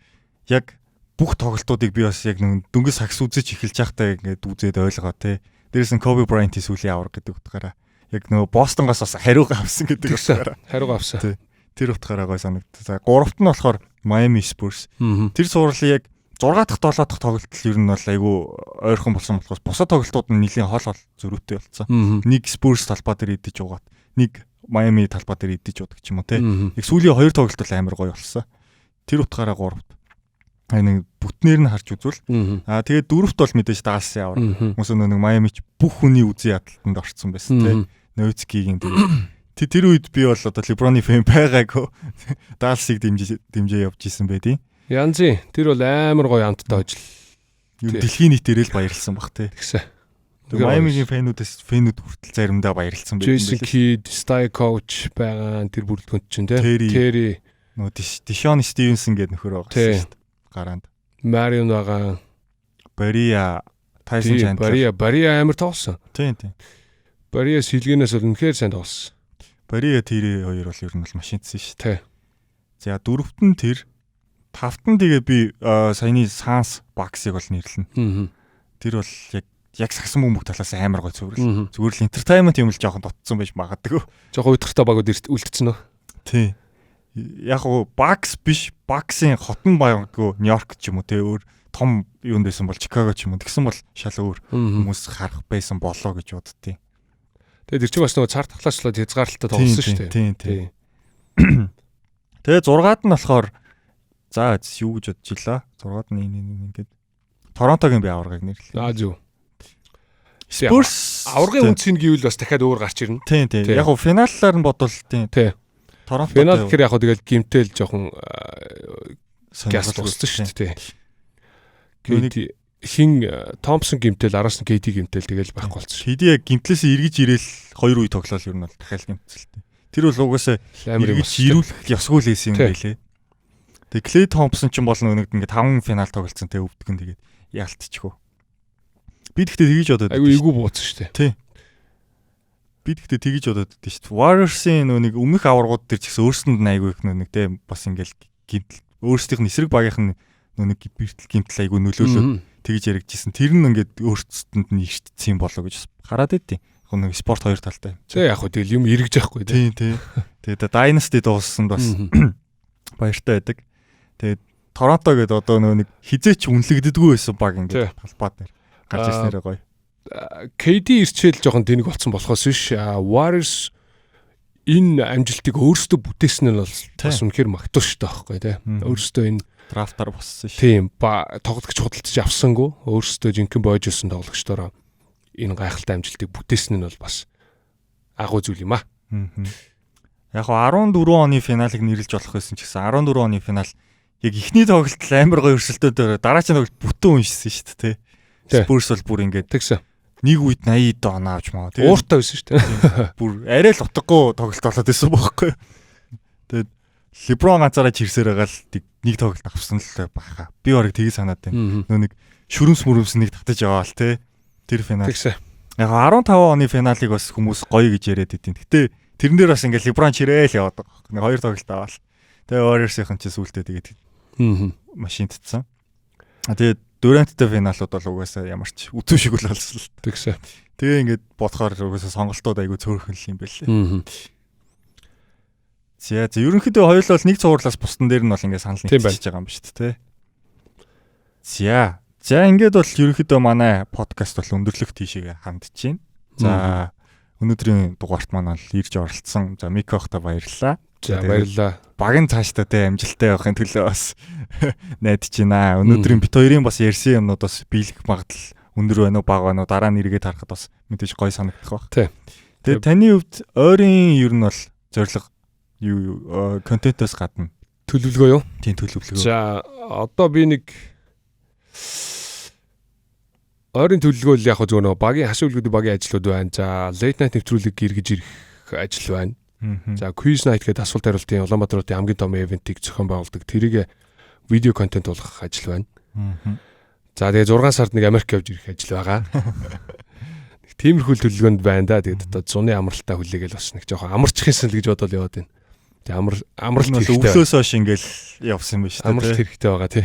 яг бүх тоглолтуудыг би бас яг нэг дөнгөж сагс үзэж эхэлж байхдаа ингээд үзээд ойлгоо те. Дээрээс нь Kobe Bryant-ийн сүүлийн аварга гэдэг утгаараа яг нөгөө Бостонгоос бас хариугаа авсан гэдэг утгаараа. Хариугаа авсан. Тэр утгаараа гой санагдсан. За гуравт нь болохоор Miami Spurs. Тэр цувралын яг 6 дахь 7 дахь тоглолт л ер нь бол айгүй ойрхон болсон болохоос бусад тоглолтууд нь нэлийн хол хол зөрүүтэй болсон. Нэг Spurs талбай дээр идэж угаад, нэг Miami талбай дээр идэж удаг ч юм уу те. Яг сүүлийн хоёр тоглолт бол амар гоё болсон. Тэр утгаараа гуравт. Нэг бүтнээр нь харж үзвэл. Аа тэгээд дөрөвт бол мэдээж Dallas-ын аварга. Хүмүүс нэг Miami ч бүх хүний үзэн ядалтанд орцсон байсан те. Новицкигийн тэгээд тэр үед би бол одоо LeBron-ы фэн байгаагүй. Dallas-ыг дэмжиж явж исэн байдیں۔ Янзын тэр бол амар гоё амттай ажил. Юу дэлхийн нийтээрээ л баярлсан бах те. Тэгсэн. Miami-гийн фэнүүдээс фэнүүд хүртэл заримдаа баярлсан байсан. Jason Kidd, Stojakovic байгаа тэр бүрэлдэхүүн чинь те. Terry нөгөө Deshaun Stevenson гэдэг нөхөр байгаа шүү дээ. Гараанд. Marion байгаа. Бария, Tyson Chandler. Бария амар тоглосон. Тийм. Бария сэлгэнээс бол үнэхээр сайн тоглосон. Бария Terry хоёр бол ер нь бол машинтсан шүү дээ. За дөрөвт нь тэр, тавт нь тэгээ би саяны Suns Bucks-ыг бол нэрлэнэ. Тэр бол яг сагсан бөмбөг талаас амар гой цуврал. Зүгээр л entertainment юм л жоохон дутсан байж магадгүй. Жоохон уйдгартай багууд үлдсэн үү? Тий. Яг уу Bucks биш, Bucks-ын хотон байгаагүй Нью-Йорк ч юм уу те өөр том юунд байсан бол Чикаго ч юм уу тэгсэн бол шал өөр хүмүүс харах байсан болоо гэж боддتي. Тэгээд тэр чинь бас нөгөө цар тахлаачлаад хязгаарлалтад тоглосон шүү дээ. Тийм. Тэгээ 6-ад нь болохоор за юу гэж бодож илаа. 6-ад нь энэ ингээд Торонтогийн би аваргыг нэрлэе. Аа зөв. Spurs аваргын үнцийг гэвэл бас дахиад өөр гарч ирнэ. Тийм. Яг гоо финаллаар нь бодвол тийм. Торонто финал гэхээр яг гоо тэгэл гимтэл жоохон гяс туссан шүү дээ. KD хин Томпсон гимтэл араас нь KD гимтэл тэгэл байхгүй болсон шүү. KD яг гимтлээс эргэж ирээл хоёр үе тоглоал ер нь бол дахиад гимтэлтэй. Тэр бол угаасаа эргэж ирүүлэх ёсгүй л байсан юм байлээ. Тэгээ Клей Томпсон ч юм бол өнөг ингээд 5 финал тоглолцсон те өвдгөн тэгээд яалтчихв. Би тэгтээ тэгэж бодоод айгүй эвгүй бууцсан шүү дээ. Тий. Би тэгтээ тэгэж бодоод байдсан шүү дээ. Warriors-ийн нөө нэг өмнөх аваргууд дээр ч гэсэн өөрсөнд нь айгүй их нөө нэг те бас ингээл гимтэл Өөрсдийнх нь эсрэг багийнх нь нөө нэг бэртэл гимтэл айгүй нөлөөлөөд тэгж яригдчихсэн. Тэр нь ингээд өөрсдөнд нь иртцсэн болоо гэж хараад байдیں۔ Яг нэг спорт хоёр талтай. Тэг яг хөө тэгэл юм эргэж яахгүй тий. Тийм. Тэгээд Dynasty дууссан бас баяртай байдаг. Тэгээд Торонто гэдэг одоо нөө нэг хизээч үнэлэгддэггүй байсан баг ингээд талбай дээр гарч ирснээрээ гоё. KD ирчээл жоохон тэнэг болсон болохоос биш. Warriors энэ амжилтыг өөрсдөө бүтээсэн нь бол бас үнэхээр магтууштай байхгүй тий. Өөрсдөө энэ драфтаар боссон шүү. Тийм, тоглогч худалдаж авсангүй өөрсдөө жинхэнэ бойжулсан тоглогчдороо энэ гайхалтай амжилтыг бүтээсэн нь бол бас агуу зүйл юм аа. Яг го 14 оны финалыг нэрлж болох байсан ч гэсэн 14 оны финал яг эхний тоглолт амар гоё өрсөлдөөнтэй дараагийн тоглолт бүтэн уншсан шүү дээ, тий. Spurs бол бүр ингээд тэгсэн. Нэг үед 80 он авч маа. Тэгээд ууртай байсан шүү дээ. Бүр арай л утгагүй тоглолт болоод байсан бохоггүй. Тэгээд LeBron ганцаараа чирсээр байгаа л нэг тоглолт авсан л баха. Би барыг тгий санаад байна. Нөө нэг шүрэмс мүрэмс нэг татаж яваал те. Тэр финал. Тэгсэн. Яг 15 оны финалыг бас хүмүүс гоё гэж яриад идэв. Гэтэ тэрэн дээр бас ингээд LeBron чирээл яваад байгаа. Нэг хоёр тоглолт аваал. Тэгээ Warriors-ийн ч сүултээ тэгээд машин татсан. А тэгээд Durant-тэй финалууд бол угаасаа ямар ч үтүү шиг л болсон л. Тэгсэн. Тэгээ ингээд бодохоор угаасаа сонголтууд айгүй цөөрхөн л юм байлээ. За ерөнхийдөө хоёул бол нэг цувралаас бусдан дээр нь бол ингээд санал нэгтчихэж байгаа юм ба шүү дээ, тэ. За ингээд бол ерөнхийдөө манай подкаст бол өндөрлөх тийшээ хандж байна. За өнөөдрийн дугаарт маань бол ирж оролцсон. За Микохта баярлалаа. За баярлалаа. Багын цаашдаа те амжилттай явахын төлөө бас найдаж байна. Өнөөдрийн бит хоёрын бас ярьсан юмнууд бас биелэх магадлал өндөр байна уу, бага байна уу? Дараа нь эргээд харахад бас мэдээж гоё санагдах байх. Тий. Тэгээд таны хувьд ойрын ер нь бол зорилго юу контентоос гадна төлөвлөгөө юу? Тийм, төлөвлөгөө. За одоо би нэг ойрын төлөвлөгөө л яг зөв нөө багийн хашаа үлгүүдийн багийн ажлууд байна. За late night нэвтрүүлэг эргэж ирэх ажил байна. За quiz night гэдэг асуулт хариултын Улаанбаатар хотын хамгийн том ивентийг зохион байгуулдаг. Тэрийг видео контент болгох ажил байна. За тэгээ 6 сард нэг Америк явж ирэх ажил байгаа. Нэг тиймэрхүү төлөвлөгөөнд байна да. Тэгээд одоо зуны амралтаа хүлээгээл бас нэг жоохон амарчих юмсан л гэж бодоод яваад байна. Тэгээ амралт хэрэгтэй. Өглөөс хойш ингээл явсан юм байна шүү дээ. Амралт хэрэгтэй байгаа тий.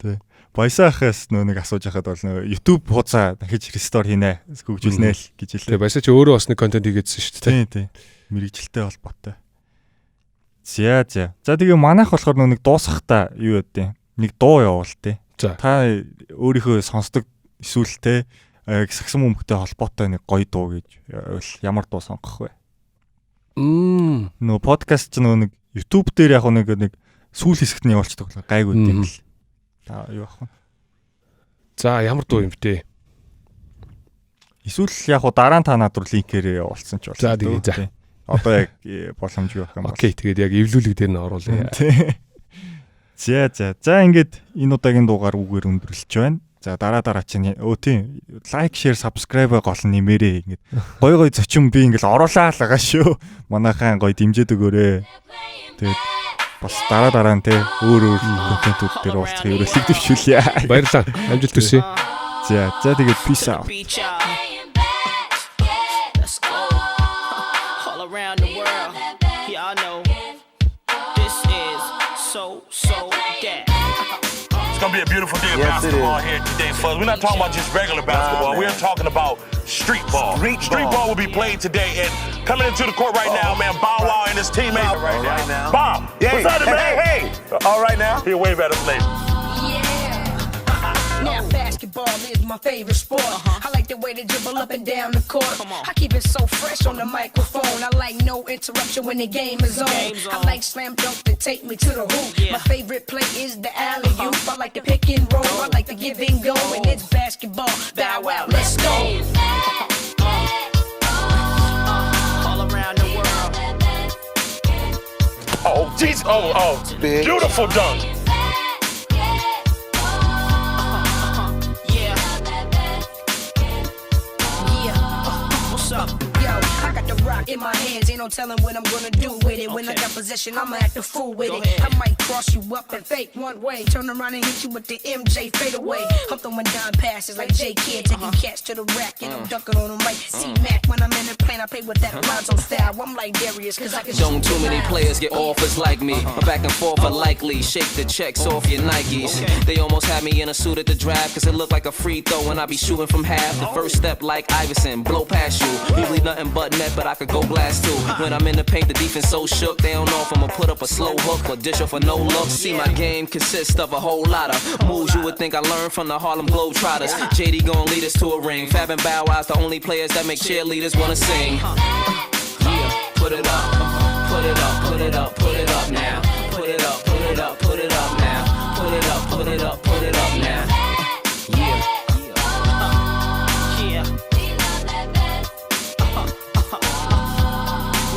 Тий. Баясаа ахаас нөө нэг асууж яхад бол нөө YouTube хуудасаа дахиж restore хийнэ, хөгжүүлнэ л гэж хэлээ. Тэгээ баясаа чи өөрөө бас нэг контент хийгээдсэн шүү дээ. Тий, тий. Мэргэжилтэй холбоотой. За. За тэгээ манайх болохоор нөө нэг дуусгахтаа юу яд вэ? Нэг дуу явуул тий. Та өөрийнхөө сонсдог эсвэл те сагсан бөмбөгтэй холбоотой нэг гоё дуу гэж ямар дуу сонгох вэ? Нөө подкаст ч нөө нэг YouTube дээр яг нэг сүүл хэсэгт нь явуулчихдаг гайгүй юм л. Та юу ах вэ? За ямар дуу юм бэ? Эсвэл яг уу дараа нь та над руу линкээр явуулсан ч болно. За тэгээ за. Одоо яг боломжгүй байх юм бол. Окей, тэгээд яг эвлүүлэг дээр нь оруулъя. За. За ингээд энэ удаагийн дугаар үгээр өндөрлөж байна. За дараа чинь тийм лайк, шеэр, subscribe гол нь нэмээрээ ингээд гой гой зочин би ингээд оруулаа л байгаа шүү. Манайхаа гой дэмжиж өгөөрэй. Тэгээд бас дараа нь те өөр контентууд дээр уулзах ерөөлөг дэвшүүлье. Баярлалаа. Амжилт хүсье. За тэгээд peace out. Gonna be a beautiful day of basketball here today, folks. We're not talking about just regular basketball. We're talking about street ball. Street ball will be played today, and coming into the court right now, man, Bow Wow and his teammate right now. Bob, what's up, man? Hey, all right now. He'll wave at us later. Now basketball is my favorite sport. I like the way they dribble up and down the court. I keep it so fresh on the microphone. I like no interruption when the game is on. I like slam dunk to take me to the hoop. Yeah. My favorite play is the alley-oop. I like the pick and roll. I like the give and go. And it's basketball. Bow wow, let's go. All around the world. Oh, jeez. Oh, beautiful dunk. In my hands, ain't no Ain't no telling what I'm gonna do with it. When I got possession, I'ma act a fool with it. I might cross you up and fake one way. Turn around and hit you with the MJ fadeaway. I'm throwing dime passes like J Kidd, taking cats to the rack and I'm dunking on them like C-Mac. When I'm in the plane, I play with that Lonzo style. I'm like Darius, 'cause I can Don't shoot too many miles. Players get offers like me. My back and forth are likely. Shake the checks off your Nikes. They almost had me in a suit at the draft, 'cause it looked like a free throw when I be shooting from half. The first step like Iverson, blow past you. Usually nothing but net, but I could go blast too. When I'm in the paint, the defense so shook. They don't know if I'ma put up a slow hook or dish off a no look. See, my game consists of a whole lot of moves you would think I learned from the Harlem Globetrotters. JD gon' lead us to a ring. Fab and Bow Wow's the only players that make cheerleaders wanna sing. Yeah, put it up, put it up, put it up, put it up now. Put it up, put it up, put it up now. Put it up, put it up, put it up now. Yeah. Yeah.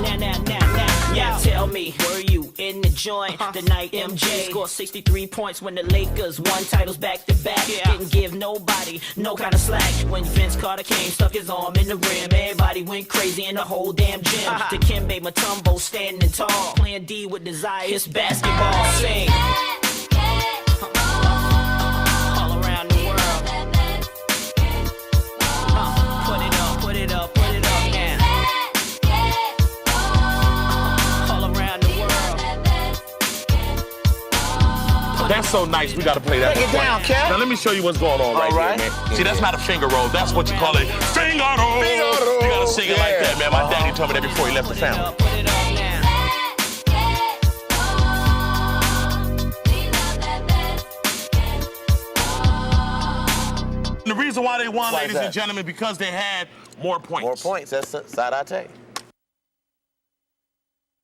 Now, now, now, now, now, tell me, were you in the joint the night MJ scored 63 points when the Lakers won titles back to back? Didn't give nobody no kind of slack when Vince Carter came, stuck his arm in the rim. Everybody went crazy in the whole damn gym. Dikembe Mutombo standing tall, playing D with desire. It's basketball. Sing. All around the world. Put it up, put it up, put it up now. All around the world. That's so nice. We got to play that. Break it one down, twice. Cat. Now let me show you what's going on right All right. here, man. See, that's not a finger roll. That's what you call it. Finger roll. Finger roll. You gotta sing it like Yeah. that, man. My daddy told me that before he left the family. Put it up now. The reason why they won, Why is ladies and that? gentlemen, because they had more points. More points. That's the side I take.